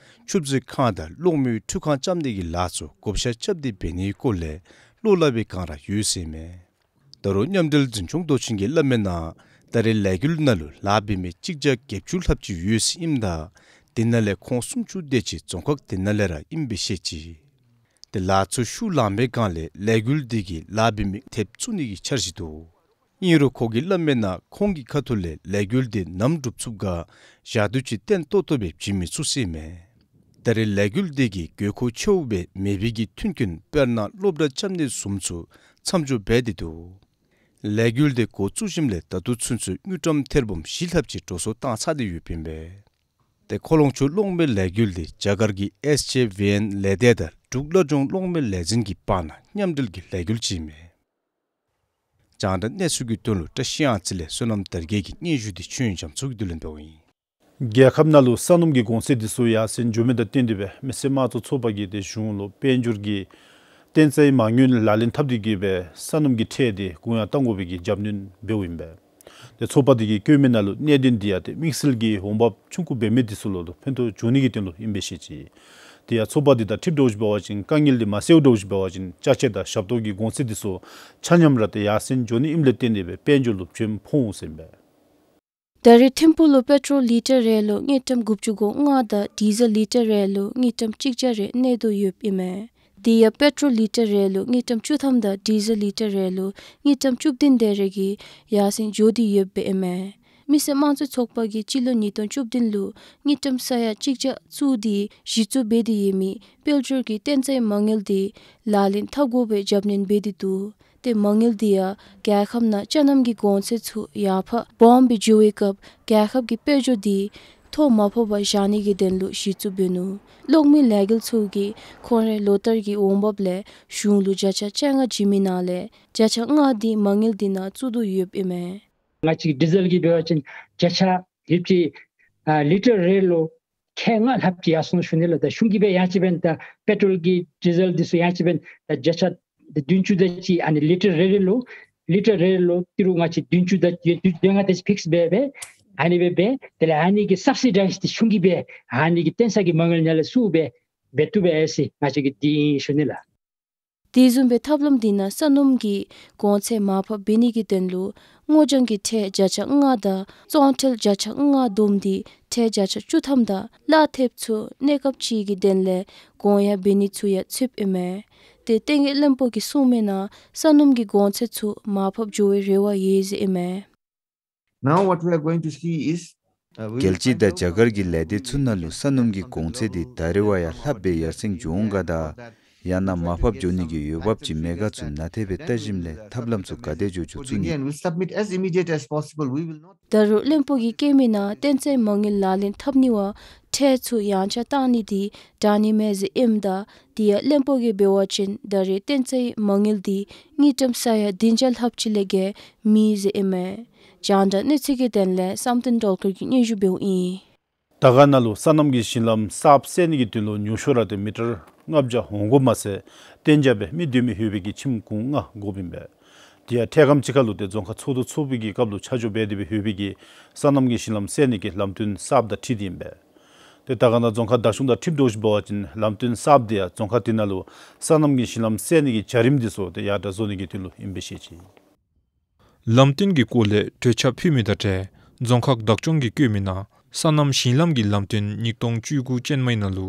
ཆུ་མཛོད་ཁང་དང་གློག་མེའི་འཕྲུལ་ཁང་རྐྱབ་ནི་གི་ལཱ་ཚུ་བགོ་བཤའ་རྐྱབ་སྟེ་འབད་ནིའི་སྐོར་ལས་བློ་སླབ་པའི་བསྒང་ར་ཡོད་ཟེར་ཨིན་མས། ད་རུང་མཉམ་འབྲེལ་འཛིན་སྐྱོང་མདོ་ཆེན་གྱིས་སླབ་མི་ནང་ད་རེས་ལས་འགུལ་ནང་ལུ་ལཱ་འབད་མི་གཅིག་བརྒྱ་བརྒྱད་ཅུ་ལྷགཔ་ཅིག་ཡོད་ཟེར་ཨིནམ་ད་དེ་ནང་ལས་ཁོང་སུམ་ཅུ་དེ་ཅིག་རྫོང་ཁག་དེ་ནང་ལས་ར་ཨིནམ་སྦེ་བཤད་ཅི། ཏེ་ལཱ་ཚུ་ཤུགས་ལང་པའི་བསྒང་ལས་ལས་འགུལ་འདི་གིས་ལཱ་འབད་མི་ཐེབས་བཙུགས་ནི་གི་འཆར་གཞི་འདུག། ཨིན་རུང་ཁོ་གིས་སླབ་མི་ནང་ཁོང་གི་ཁ་ཐུག་ལས་ལས་འགུལ་འདི་ནམ་འགྲུབ་ཚུགས་ག་ཞག་དུས་ཅིག་བརྟན་ཏོག་ཏོ་སྦེ་བྱིན་མི་ཚུགས་ཟེར་ཨིན་མས། ད་རེས་ལས་འགུལ་འདི་གིས་དགོས་མཁོ་ཆེཝ་སྦེ་མེད་པའི་གི་མཐུན་རྐྱེན་དཔེར་ན་སློབ་གྲྭ་རྐྱབ་ནི་བཟུམ་ཚུ་མཚམས་འཇོག་འབད་དེ་འདུག། ལས་འགུལ་འདི་འགོ་བཙུགས་ཞིནམ་ལས་ད་ལྟོ་ཚུན་ཚོད་དངུལ་ཀྲམ་ཐེར་འབུམ་བཞི་ལྷགཔ་ཅིག་འགྲོ་སོང་བཏང་ཚར་ཏེ་ཡོདཔ་ཨིན་པས། ཏེ་ཁོ་ལོང་ཆུ་གློག་མེ་ལས་འགུལ་འདི་རྒྱ་གར་གྱི་ཨེས་ཇེ་ཝི་ཨེན་ལས་སྡེ་དང་འབྲུག་བླ་སྒྲུང་གློག་མེ་ལས་འཛིན་གྱི་བར་ན་མཉམ་འབྲེལ་གྱི་ལས་འགུལ་ཅིག་ཨིན་མས། རྒྱང་བསྒྲགས་གནས་ཚུལ་གྱི་དོན་ལུ་བཀྲ་ཤིས་གཡང་རྩེ་ལས་བསོད་ནམས་དར་རྒྱས་ཀྱི་སྙན་ཞུ་འདི་ཆོས་དབྱིངས་རྒྱ་མཚོ་གིས་བསྡུ་ལེན་འབདཝ་ཨིན། རྒྱལ་ཁབ་ནང་ལུ་ས་སྣུམ་གྱི་གོང་ཚད་འདི་ཚུ་ཡར་སེང་འགྱོ་མི་དང་བསྟུན་ཏེ་སྦེ་མི་སེར་དམངས་གཙོ་ཚོགས་པ་གིས་ཏེ་གཞུང་ལུ་དཔལ་འབྱོར་གྱི་བརྟན་གཞིའི་མ་དངུལ་ལག་ལེན་འཐབ་སྟེ་གིས་སྦེ་ས་སྣུམ་གྱི་ཁྲལ་འདི་གུང་ཡངས་གཏང་དགོ་པའི་གི་རྒྱབ་སྣོན་འབདཝ་ཨིན་པས། ཏེ་ཚོགས་པ་འདི་གིས་བཀོད་མི་ནང་ལུ་གནད་དོན་འདི་ཡང་ཏེ་དམིགས་བསལ་གྱི་འོང་འབབ་ཆུང་ཀུ་འབད་མི་འདི་ཚུ་ལུ་ཕན་ཐོགས་འབྱུང་ནི་གི་དོན་ལུ་ཨིན་པས་ཟེར་བཤད་ཅི། དེ་ཡང་ཚོགས་པ་འདི་དང་འཁྲིལཝ་ད་ཅིག་འབད་བ་ཅིན་དཀའ་ངལ་འདི་མ་སེལཝ་ད་ཅིག་འབད་བ་ཅིན་ཅ་ཆས་དང་ཞབས་ཏོག་གི་གོང་ཚད་འདི་ཚུ་ཆ་མཉམ་ར་ཏེ་ཡར་སེང་འགྱོ་ནི་ཨིནམ་ལས་བརྟེན་ཏེ་སྦེ་དཔལ་འབྱོར་ལུ་བྱེམ་ཕོག་འོང་ཟེར་ཨིན་པས། ད་རེས་ཐིམ་ཕུག་ལུ་པེ་ཊོལ་ལི་ཊར་རེ་ལུ་དངུལ་ཀྲམ་དགུ་བཅུ་གོ་ལྔ་དང་ཌི་ཟེལ་ལི་ཊར་རེ་ལུ་དངུལ་ཀྲམ་གཅིག་བརྒྱ་རེ་གནས་སྡོད་ཡོདཔ་ཨིན་མས། དེ་ཡང་པེ་ཊོལ་ལི་ཊར་རེ་ལུ་དངུལ་ཀྲམ་བཅུ་ཐམ་དང་ཌི་ཟེལ་ལི་ཊར་རེ་ལུ་དངུལ་ཀྲམ་བཅུ་བདུན་དེ་རེ་གིས་ཡར་སེང་འགྱོ་སྟེ་ཡོདཔ་ཨིན་མས། མི་སེར་དམངས་གཙོའི་ཚོགས་པ་གིས་སྤྱི་ལོ་ཉིས་སྟོང་བཅུ་བདུན་ལུ་དངུལ་ཀྲམ་ས་ཡ་གཅིག་བརྒྱ་བཙུགས་ཏེ་གཞི་བཙུགས་འབད་དེ་ཡོད་མི་དཔལ་འབྱོར་གྱི་བརྟན་གཞིའི་མ་དངུལ་འདི་ལག་ལེན་འཐབ་དགོ་པའི་རྒྱབ་སྣོན་འབད་དེ་འདུག། ཏེ་མ་དངུལ་འདི་ཡང་རྒྱལ་ཁབ་ནང་ཅ་ལནམ་གྱི་གོང་ཚད་ཚུ་ཡར་ཕབ་སྦོམ་སྦེ་འགྱོ་བའི་སྐབས་རྒྱལ་ཁབ་ཀྱི་དཔལ་འབྱོར་འདི་ཐོ་མ་ཕོག་པར་བཞག་ནི་གི་དོན་ལུ་གཞི་བཙུགས་འབད་ནུག། གློག་མེ་ལས་འགུལ་ཚུ་གིས་ཁོང་རའི་ལོ་ལྟར་གྱི་འོང་འབབ་ལས་གཞུང་ལུ་བརྒྱ་ཆ་བཅོ་ལྔ་བྱིན་མི་ནང་ལས་བརྒྱ་ཆ་ལྔ་འདི་མ་དངུལ་འདི་ནང་བཙུགས་དོ་ཡོདཔ་ཨིན་མས། ང་བཅས་ཀྱི་ཌི་ཟེལ་གྱི་འབད་བ་ཅིན་བརྒྱ་ཆ་ལྷགཔ་ཅིག་ཨ་ལི་ཊར་རེ་ལུ་ཁལ་ལྔ་ལྷགཔ་ཅིག་ཡར་སོང་ཞུ་ནི་ལགས། ད་གཞུང་གིས་འབད་ཡང་ཅིན་འབདན་ད་པེ་ཊོལ་གྱི་ཌི་ཟེལ་འདི་ཚུ་ཡང་ཅིན་འབདན་ད་བརྒྱ་ཆ་བདུན་ཅུ་དེ་ཅིག་ཨ་ནི་ལི་ཊར་རེ་རེ་ལུ་ལི་ཊར་རེ་རེ་ལུ་ཏི་རུ་ང་བཅས་བདུན་ཅུ་དང་བདུན་ལྔ་དེ་ཅིག་ཕིགསི་འབད་འབད་ཨ་ནི་སྦེ་འབད་དེ་ལས་ཨ་ནི་གི་སབ་སི་ཌའིཛ་འདི་གཞུང་གིས་འབད་ཨ་ནི་གི་བརྟན་གཞིའི་མ་དངུལ་ནང་ལས་བཙུགས་འབད་འབད་བཏུབ་པས་ཟེར་ང་བཅས་ཀྱིས་འདི་ཨིན་ཞུ་ནི་ལགས། དེ་བཟུམ་སྦེ་ཐབས་ལམ་འདི་ནང་ས་སྣུམ་གྱི་གོང་ཚད་མར་ཕབ་འབད་ནི་གི་དོན་ལུ་སྔོ་ལྗང་གི་ཁྲལ་བརྒྱ་ཆ་ལྔ་དང་བཙོང་ཁྲལ་བརྒྱ་ཆ་ལྔ་བསྡོམས་ཏེ་ཁྲལ་བརྒྱ་ཆ་བཅུ་ཐམ་དང་གླ་ཐེབས་ཚུ་གནས་སྐབས་ཅིག་གི་དོན་ལས་གོང་ཡངས་འབད་ནི་ཚུ་ཡང་ཚུདཔ་ཨིན་མས། ཏེ་ལྟེ་བའི་བློན་པོ་གིས་གསུངས་མི་ནང་ས་སྣུམ་གྱི་གོང་ཚད་ཚུ་མར་ཕབ་འགྱོ་བའི་རེ་བ་ཡོད་ཟེར་ཨིན་མས། Now what we are going to see is, uh, we will རྒྱལ་སྤྱི་དང་རྒྱ་གར་གྱི་ལས་སྡེ་ཚུ་ནང་ལུ་ས་སྣུམ་གྱི་གོང་ཚད་འདི་ད་རེས་བ་ཡང་ལྷགཔ་སྦེ་ཡར་སེང་འགྱོ་འོང་ག་དང་ཡང་ན་མར་ཕབ་འགྱོ་ནི་གི་འོས་འབབ་ཅིག་མེད་ག་ཚུ་ནན་ཏན་སྦེ་བལྟ་ཞིནམ་ལས་ཐབས་ལམ་ཚུ་ག་དེ་འགྱོ་འགྱོ་བཙུགས་ནི། We'll submit as immediate as possible. We will not ད་རུང་བློན་པོ་གིས་བཀོད་མི་ནང་བརྟན་གཞིའི་མ་དངུལ་ལག་ལེན་འཐབ་ནི་བ་ཁྲལ་ཚུ་ཡངས་ཆག་བཏང་ནི་འདི་དྲག་ནི་མས་ཟེར་ཨིནམ་ད་དེ་ཡང་བློན་པོ་གིས་འབད་བ་ཅིན་ད་རེས་བརྟན་གཞིའི་མ་དངུལ་འདི་དངུལ་ཀྲམ་ས་ཡ་བདུན་བརྒྱ་ལྷགཔ་ཅིག་ལས་བརྒལ་མེད་ཟེར་ཨིན་མས། རྒྱང་བསྒྲགས་གནས་ཚུལ་གྱི་དོན་ལས་བསམ་གཏན་སྒྲོལ་དཀར་གྱིས་སྙན་ཞུ་འབདཝ་ཨིན། དར་དཀར་ནང་ལུ་སོ་ནམ་གྱི་ཞིང་ལམ་གསརཔ་བསལ་ནི་གི་དོན་ལུ་ཉུང་ཤོས་ར་ཏེ་མི་ཊར་ལྔ་བརྒྱ་འོང་དགོཔ་མ་ཚད་གཏན་འཇགས་སྦེ་མི་སྡོད་མི་ཡོད་པའི་གི་ཁྱིམ་གུང་ལྔ་དགོཔ་ཨིན་པས། དེ་ཡང་འཕྲལ་ཁམས་ཅིག་ཁར་ལུ་ཏེ་རྫོང་ཁག་ཚོགས་འདུ་ཚོགས་པའི་གི་སྐབས་ལུ་ཆ་འཇོག་འབད་དེ་སྦེ་ཡོད་པའི་གི་སོ་ནམ་གྱི་ཞིང་ལམ་བསལ་ནི་གི་ལམ་སྟོན་གསརཔ་དང་འཁྲིལ་ཏེ་ཨིན་པས། ཏེ་དར་དཀར་ན་རྫོང་ཁག་བདག་སྐྱོང་དང་འཁྲིལཝ་ད་ཅིག་འབད་བ་ཅིན་ལམ་སྟོན་གསརཔ་དེ་ཡང་རྫོང་ཁག་དེ་ནང་ལུ་སོ་ནམ་གྱི་ཞིང་ལམ་བསལ་ནི་གི་བྱ་རིམ་དེ་ཚུ་ཏེ་ཡར་དྲག་བཟོ་ནི་གི་དོན་ལུ་ཨིན་པས་ཟེར་བཤད་ཅི། ལམ་སྟོན་གྱི་སྐོར་ལས་གྲོས་འཆར་ཕུལ་མི་དང་འབྲེལ་རྫོང་ཁག་བདག་སྐྱོང་གིས་བཀོད་མི་ནང་ སོ་ནམ་ཞིང་ལམ་གྱི་ལམ་སྟོན་ཉིས་སྟོང་བཅུ་དགུ་ཅན་མའི་ནང་ལུ་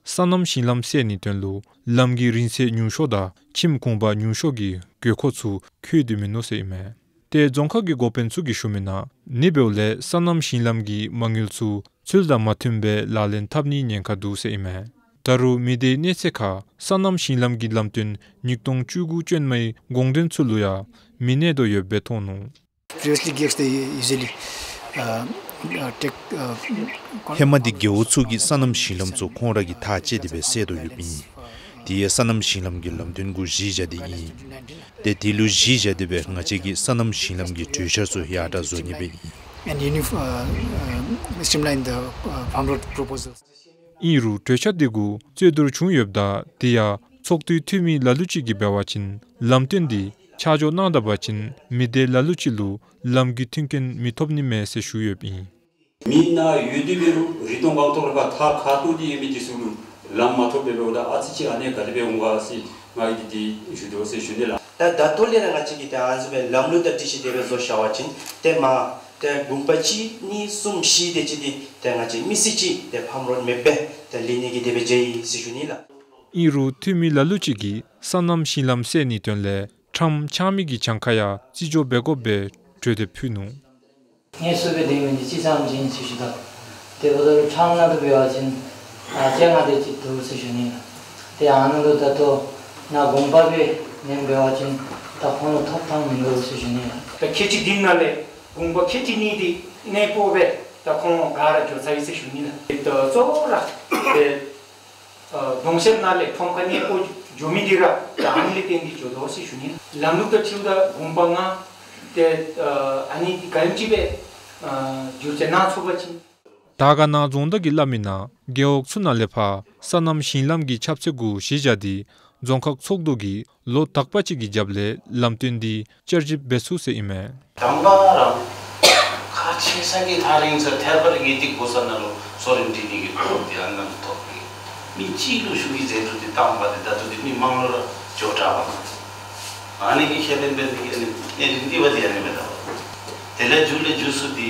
སོ་ནམ་ཞིང་ལམ་ཟེར་ནིའི་དོན་ལུ་ལམ་གྱི་རིང་ཚད་ཉུང་ཤོས་དང་ཁྱིམ་གུང་པ་ཉུང་ཤོས་ཀྱི་དགོས་མཁོ་ཚུ་འཁོད་དེ་མིན་ནུག་ཟེར་ཨིན་མས། ཏེ་རྫོང་ཁག་གི་འགོ་དཔོན་ཚུ་གིས་ཞུ་མི་ནང་ཨ་ནི་འབདཝ་ལས་སོ་ནམ་ཞིང་ལམ་གྱི་མ་དངུལ་ཚུ་ཚུལ་དང་མ་མཐུནམ་སྦེ་ལག་ལེན་འཐབ་ནིའི་ཉེན་ཁ་འདུག་ཟེར་ཨིན་མས། ད་རུང་མི་སྡེའི་གནས་ཚད་ཁར་སོ་ནམ་ཞིང་ལམ་གྱི་ལམ་སྟོན་ཉིས་སྟོང་བཅུ་དགུ་ཅན་མའི་དགོངས་དོན་ཚུ་ལུ་ཡང་མི་གནས་དོ་ཡོདཔ་སྦེ་མཐོང་ནུག། Previously, gigs they usually, uh, uh, take, uh, ཧེ་མ་འདི་རྒེད་འོག་ཚུ་གིས་སོ་ནམ་ཞིང་ལམ་ཚུ་ཁོང་ར་གིས་ཐག་བཅད་དེ་སྦེ་སེལ་དོ་ཡོདཔ་ཨིན། དེ་ཡང་སོ་ནམ་ཞིང་ལམ་གྱི་ལམ་སྟོན་གུ་གཞི་བཞག་སྟེ་ཨིན། ཏེ་དེ་ལུ་གཞི་བཞག་སྟེ་སྦེ་ང་བཅས་ཀྱིས་སོ་ནམ་ཞིང་ལམ་གྱི་གྲོས་འཆར་ཚུ་ཡར་དྲག་བཟོ་ནི་སྦེ་ཨིན། And unif-, uh, uh, streamline the, uh, farm road proposals. ཨིན་རུང་གྲོས་འཆར་དེ་གུ་རྩོད་བསྡུར་བྱུང་ཡོདཔ་ད་དེ་ཡང་ཚོགས་འདུའི་འཐུས་མི་ལ་ལུ་ཅིག་གིས་འབད་བ་ཅིན་ལམ་སྟོན་འདི་ཆ་འཇོག་གནང་ད་པ་ཅིན་མི་སྡེ་ལ་ལུ་ཅིག་ལུ་ལམ་གྱི་མཐུན་རྐྱེན་མི་ཐོབ་ནི་མས་ཟེར་ཞུ་ཡོདཔ་ཨིན། མི་ནང་ཡོད་དེ་འབད་རུང་རི་སྟོང་སྒང་ཐོག་ལུ་ཁ་ཐག་ཁ་ཐུག་སྟེ་ཡོད་མི་འདི་ཚུ་ལུ་ལམ་མ་ཐོབ་པར་འབདཝ་ད་ཨ་ཙི་ཅིག་ཨ་ནི་ག་དེ་སྦེ་འོང་ག་ཟེར་ང་གིས་འདི་འདི་ཞུ་དོ་ཟེར་ཞུ་ནི་ལགས། ད་ད་ལྟོ་ལས་ར་ང་བཅས་ཀྱིས་ད་ཨ་ནི་བཟུམ་སྦེ་ལམ་ལུགས་དང་འཁྲིལ་ཞིནམ་དེ་སྦེ་བཟོ་བཞག་པ་ཅིན་ཏེ་མ་ཏེ་གུང་པ་གཅིག་གཉིས་གསུམ་བཞི་དེ་ཅིག་འདི་ཏེ་ང་བཅས་མི་སེར་ཅིག་ཏེ་ཕམ་རོགས་མེདཔ་སྦེ་ཏེ་ལུས་ནི་གི་དེ་སྦེ་མཇལ་ཡི་ཟེར་ཞུ་ནི་ལགས། ཨིན་རུང་འཐུས་མི་ལ་ལུ་ཅིག་གིས་སོ་ནམ་ཞིང་ལམ་ཟེར་ནིའི་དོན་ལས་ཁྲམ་འཆང་མི་གི་གྱངས་ཁ་ཡང་བརྩི་འཇོག་འབད་དགོཔ་སྦེ་གྲོས་འདེབས་ཕུལ་ནུག། ངལ་གསོ་སྦེ་སྡོད་མི་འདི་ཅིག་ཙམ་ཅིག་ཨིན་ཟེར་ཞུ་དོ། དེ་འབདཝ་ད་ལུ་ཁྲམ་ནང་དུ་འབད་བ་ཅིན་ཨ་བཅོ་ལྔ་དེ་ཅིག་འདུག་ཟེར་ཞུ་ནི་ལགས། ཏེ་ཨ་ནཱ་ལུ་ད་ལྟོ་ནཱ་གུང་པ་སྦེ་ནེམ་འབད་བ་ཅིན་ད་ཁོང་ལུ་ཐོབ་ཐང་མིན་འདུག་ཟེར་ཞུ་ནི་ལགས། ད་ཁལ་གཅིག་འདི་ནང་ལས་གུང་པ་ཁལ་གཅིག་གཉིས་འདི་གནས་སྤོ་སྦེ་ད་ཁོང་ག་ར་འགྱོ་ཚར་ཡི་ཟེར་ཞུ་ནི་ལགས། ད་གཙོ་བོ་ར་ཏེ་ཨ་གདོང་ཤར་ནང་ལས་ཁྲོམ་ཁ་གནས་སྤོ་འགྱོ་མི་འདི་ར་ད་ཨ་ནི་ལས་བརྟེན་ཏེ་འགྱོ་དོ་ཟེར་ཞུ་ནི། ལམ་ལུགས་དང་འཁྲིལཝ་ད་གུང་པ་ལྔ་ཏེ་ཨ་ཨ་ནི་ག་ཨིནམ་ཅིག་སྦེ་ཨ་བསྒྱུར་བཅོས་གནང་ཚུགས་པ་ཅིན། དར་དཀར་ན་རྫོང་བདག་གིས་སླབ་མི་ནང་རྒེད་འོག་ཚུ་ནང་ལས་ཕར་སོ་ནམ་ཞིང་ལམ་གྱི་ཁྱབ་ཚད་གུ་གཞི་བཞག་སྟེ་རྫོང་ཁག་ཚོགས་འདུ་གིས་ལོ་དག་པ་ཅིག་གི་རྒྱབ་ལས་ལམ་སྟོན་འདི་བསྐྱར་ཞིབ་འབད་ཚུགས་ཟེར་ཨིན་མས། དང་པ་ར་ཁག་ཆེ་ས་གི་ཐག་རིང་ས་ཐད་པར་ངེས་ཏིག་གོ་ས་ནང་ལུ་གསོ་རིམ་འབྲི་ནི་གི་ཐོབ་སྟེ་ཨ་ནཱ་ལུ་ཐོབ་སྟེ་མི་གཅིག་ལུ་ཞུ་གི་ཟད་འགྲོ་སྟེ་བཏང་པ་དེ་ད་ལྟོ་འདི་མི་མང་ལུ་ར་འགྱོ་དྲག་པ་ཨ་ནི་གི་ཁེ་ཕན་འབད་ནི་གི་ཨ་ནི་གནད་དོན་འདི་བ་འདི་ཨ་ནི་མེད་ད་བ། དེ་ལས་མཇུག་ལས་མཇུག་སུ་འདི་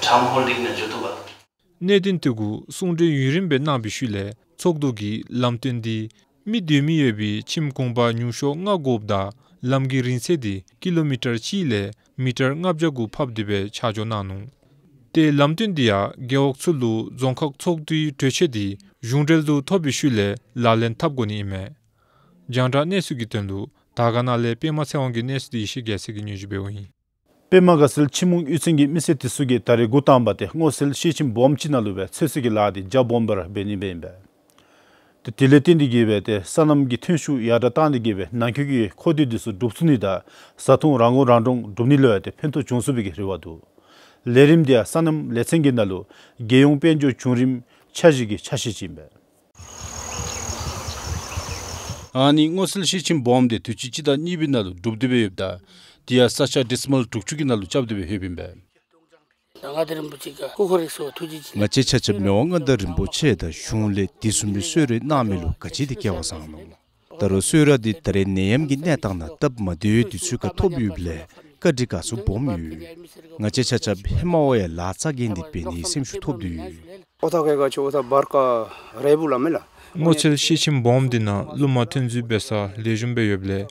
ཁྲམ་ཧོལ་ཌིང་ནང་འགྱོ་བཏུབ་པ། གནད་དོན་དེ་གུ་གསུང་གྲོས་ཡུན་རིངམོ་སྦེ་གནང་བའི་ཤུལ་ལས་ཚོགས་འདུ་གིས་ལམ་སྟོན་འདི་མི་སྡོད་མི་ཡོད་པའི་ཁྱིམ་གུང་པ་ཉུང་ཤོས་ལྔ་དགོཔ་ད་ལམ་གྱི་རིང་ཚད་འདི་ཀི་ལོ་མི་ཊར་གཅིག་ལས་མི་ཊར་ལྔ་བརྒྱ་གུ་ཕབ་སྟེ་སྦེ་ཆ་འཇོག་གནང་ནུག། ཏེ་ལམ་སྟོན་འདི་ཡང་རྒེད་འོག་ཚུ་ལུ་རྫོང་ཁག་ཚོགས་འདུའི་གྲོས་ཆོད་འདི་གཞུང་འབྲེལ་དུ་ཐོབ་པའི་ཤུལ་ལས་ལག་ལེན་འཐབ་དགོ་ནི་ཨིན་མས། རྒྱང་བསྒྲགས་གནས་ཚུལ་གྱི་དོན་ལུ་དར་དཀར་ན་ལས་པདྨ་ཚེ་དབང་གི་གནས་ཚུལ་འདི་ཡེ་ཤེས་རྒྱལ་མཚན་གྱིས་སྙན་ཞུ་འབདཝ་ཨིན། པདྨ་དགའ་ཚལ་ཆུ་མུག་གཡུས་ཚན་གྱི་མི་སེར་དེ་ཚུ་གིས་ད་རེས་འགོ་བཏང་བ་དེ་སྔོ་ཚལ་ཤེལ་ཁྱིམ་སྦོམ་ཅིག་ནང་ལུ་སྦེ་ཚོད་བསྲེ་གི་ལཱ་འདི་རྒྱ་སྦོམ་སྦེ་ར་འབད་ནི་སྦེ་ཨིན་པས། ཏེ་དེ་ལས་བརྟེན་ཏེ་གིས་སྦེ་ཏེ་སོ་ནམ་གྱི་ཐོན་ཤུགས་ཡར་དྲག་བཏང་སྟེ་གིས་སྦེ་ནང་འཁོད་ཀྱི་མཁོ་འདོད་དེ་ཚུ་སྒྲུབ་ཚུགས་ནི་དང་བཟའ་འཐུང་རང་མགོ་རང་འདྲོངས་སྒྲུབ་ནི་ལུ་ཡང་ཏེ་ཕན་ཐོགས་བྱུང་ཚུགས་པའི་གི་རེ་བ་འདུག། ལས་རིམ་འདི་ཡང་སོ་ནམ་ལས་ཚན་གྱི་ནང་ལུ་རྒྱལ་ཡོངས་དཔལ་འབྱོར་བྱུང་རིམ་འཆར་གཞི་གི་ཆ་ཤས་ཅིག་ཨིན་པས། ཨ་ནི་སྔོ་ཚལ་ཤེལ་ཁྱིམ་སྦོམ་དེ་དུས་ཅི་སྤྱི་ཟླ་གཉིས་པའི་ནང་ལུ་གྲུབ་སྟེ་སྦེ་ཡོདཔ་ད་དེ་ཡང་ས་ཆ་ཌེ་སི་མཱལ་དྲུག་ཅུ་གི་ནང་ལུ་རྐྱབ་སྟེ་སྦེ་ཡོདཔ་ཨིན་པས། ང་བཅས་ཆ་ཁྱབ་མི་དབང་མངའ་བདག་རིན་པོ་ཆེ་དང་གཞུང་ལས་དེ་བཟུམ་མའི་གསོལ་རས་གནང་མི་ལུ་ག་ཅི་དེ་སྐལ་བ་བཟང་ནུག། ད་རུང་གསོལ་རས་འདི་ད་རེས་ནད་ཡམས་ཀྱི་གནས་སྟངས་ནང་སྟབས་མ་བདེ་བའི་དུས་ཚོད་ཁར་ཐོབ་ཡོདཔ་ལས་བཀའ་དྲིན་དགའ་ཚོར་སྦོམ་ཡོད། ང་བཅས་ཆ་ཁྱབ་ཧེ་མ་བ་ཡང་ལཱ་རྩ་འགེངས་ཏེ་འབད་ནིའི་སེམས་ཤུགས་ཐོབ་སྟེ་ཡོད། ཨོ་ཐ་ཀེ་ག་ཆོ་ཨོ་ཐ་བར་ཀ་རེ་བུ་ལ་མེ་ལ། སྔོ་ཚལ་ཤེལ་ཁྱིམ་སྦོམ་འདི་ནང་རླུང་མ་ཐོན་རྫུས་འབད་ས་ལེགས་ཤོམ་སྦེ་ཡོདཔ་ལས།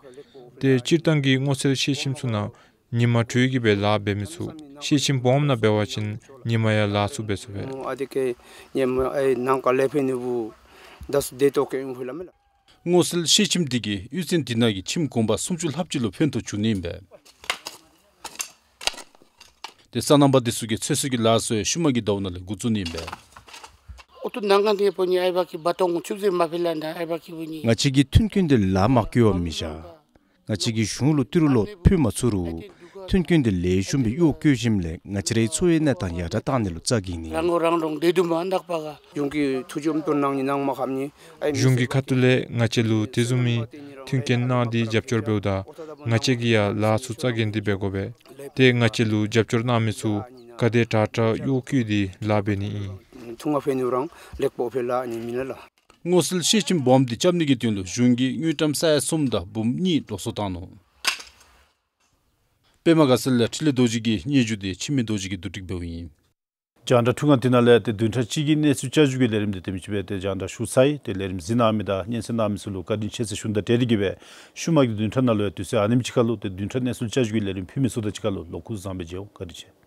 ཏེ་སྤྱིར་བཏང་གི་སྔོ་ཚལ་ཤེལ་ཁྱིམ་ཚུ་ནང་ཉིན་མ་དྲོས་ཀྱི་སྦེ་ལཱ་འབད་མི་ཚུགས། ཤེལ་ཁྱིམ་སྦོམ་ནང་འབད་བ་ཅིན་ཉིན་མ་ཡང་ལཱ་ཚུ་འབད་ཚུགས་པས། ཨ་དེ་ཀེ་ཉིན་མ་ཨེ་ནང་ཀ་ལས་ཕན་ནི་བུ་དཱས་དེ་ཏོ་ཀེ་ཨུང་ཧུ་ལ་མེ་ལ། སྔོ་ཚལ་ཤེལ་ཁྱིམ་འདི་གིས་གཡུས་ཚན་འདི་ནང་གི་ཁྱིམ་གུང་པ་སུམ་ཅུ་ལྷགཔ་ཅིག་ལུ་ཕན་ཐོགས་བྱུང་ནི་ཨིན་པས། ཏེ་སོ་ནམ་པ་འདི་ཚུ་གིས་ཚོད་བསྲེ་གི་ལཱ་ཚུ་ཡང་ཤུལ་མ་གི་ཟླཝ་ནང་ལས་འགོ་བཙུགས་ནི་ཨིན་པས། ཨོ་ཏུ་ནང་ཀ་འདི་པོ་ནི་ཨའི་བ་ཀི་བ་ཏོང་ཆུབ་ཟེར་མ་ཕི་ལ་ན་ཨའི་བ་ཀི་བུ་ནི། ང་བཅས་ཀྱིས་མཐུན་རྐྱེན་འདི་ལཱ་མ་བཀོལ་བར་མི་བཞག། ང་བཅས་ཀྱིས་གཞུང་ལུ་ཏི་རུ་ལོག་ཕུལ་མ་ཚུགས་རུང་མཐུན་རྐྱེན་འདི་ལེགས་ཤོམ་སྦེ་གཡོག་བཀོལ་ཞིནམ་ལས་ང་བཅས་རའི་འཚོ་བའི་གནས་སྟངས་ཡར་དྲག་བཏང་ནི་ལུ་རྩ་འགེངས་ནི། རང་མགོ་རང་འདྲོངས་བདེ་སྡུག་མ་འདག་པ་ག། གཞུང་གི་ཐུགས་བཅོམ་དོན་གནང་ནི་གནང་མ་ཁབ་ནི། གཞུང་གི་ཁ་ཐུག་ལས་ང་བཅས་ལུ་དེ་བཟུམ་མའི་མཐུན་རྐྱེན་གནང་སྟེ་རྒྱབ་སྐྱོར་འབདཝ་ད་ང་བཅས་ཀྱིས་ཡང་ལཱ་ཚུ་རྩ་འགེངས་ཏེ་འབད་དགོ་པས། ཏེ་ང་བཅས་ལུ་རྒྱབ་སྐྱོར་གནང་མི་ཚུ་ག་དེ་དྲག་དྲག་གཡོག་བཀོལ་ཏེ་ལཱ་འབད་ནི་ཨིན། ཐུང་ང་ཕན་ནུ་རང་ལེགས་པོ་ཕན་ལ་ནི་མི་ལ་ལ། སྔོ་ཚལ་ཤེལ་ཁྱིམ་སྦོམ་འདི་རྐྱབ་ནི་གི་དོན་ལུ་གཞུང་གིས་དངུལ་ཀྲམ་ས་ཡ་གསུམ་དང་འབུམ་གཉིས་ལོགས་སུ་བཏང་ནུག། པདྨ་དགའ་ཚལ་ལས་འཕྲིན་ལས་རྡོ་རྗེ་གི་སྙན་ཞུ་དེ་འཆི་མེད་རྡོ་རྗེ་གིས་བསྡུ་སྒྲིག་འབདཝ་ཨིན། རྒྱང་བསྒྲགས་ཐུང་ཀ་འདི་ནང་ལས་ཏེ་བདུན་ཕྲག་གཅིག་གི་གནས་ཚུལ་བསྐྱར་ཞུ་གི་ལས་རིམ་འདི་དེམ་ཅིག་སྦེ་ཏེ་རྒྱང་བསྒྲགས་ཞུ་ཚར་ཡི། ཏེ་ལས་རིམ་གཟིགས་གནང་མི་དང་སྙན་གསན་གནང་མི་ཚུ་ལུ་བཀའ་དྲིན་ཆེ་ཟེར་ཞུ་ནི་དང་འབྲེལ་ཏེ་གི་སྦེ་ཤུལ་མ་གི་བདུན་ཕྲག་ནང་ལུ་ཡང་དུས་ཚོད་ཨ་ནེམ་ཅིག་ཁར་ལུ་ཏེ་བདུན་ཕྲག་གནས་ཚུལ་བསྐྱར་ཞུ་གི་ལས་རིམ་ཕུལ་མི་ཚུ་དང་གཅིག་ཁར་ལུ་ལོག་སྐུ་གཟུགས་བཟང་པོ་མཇལ་འོང་། བཀའ་དྲིན་ཆེ།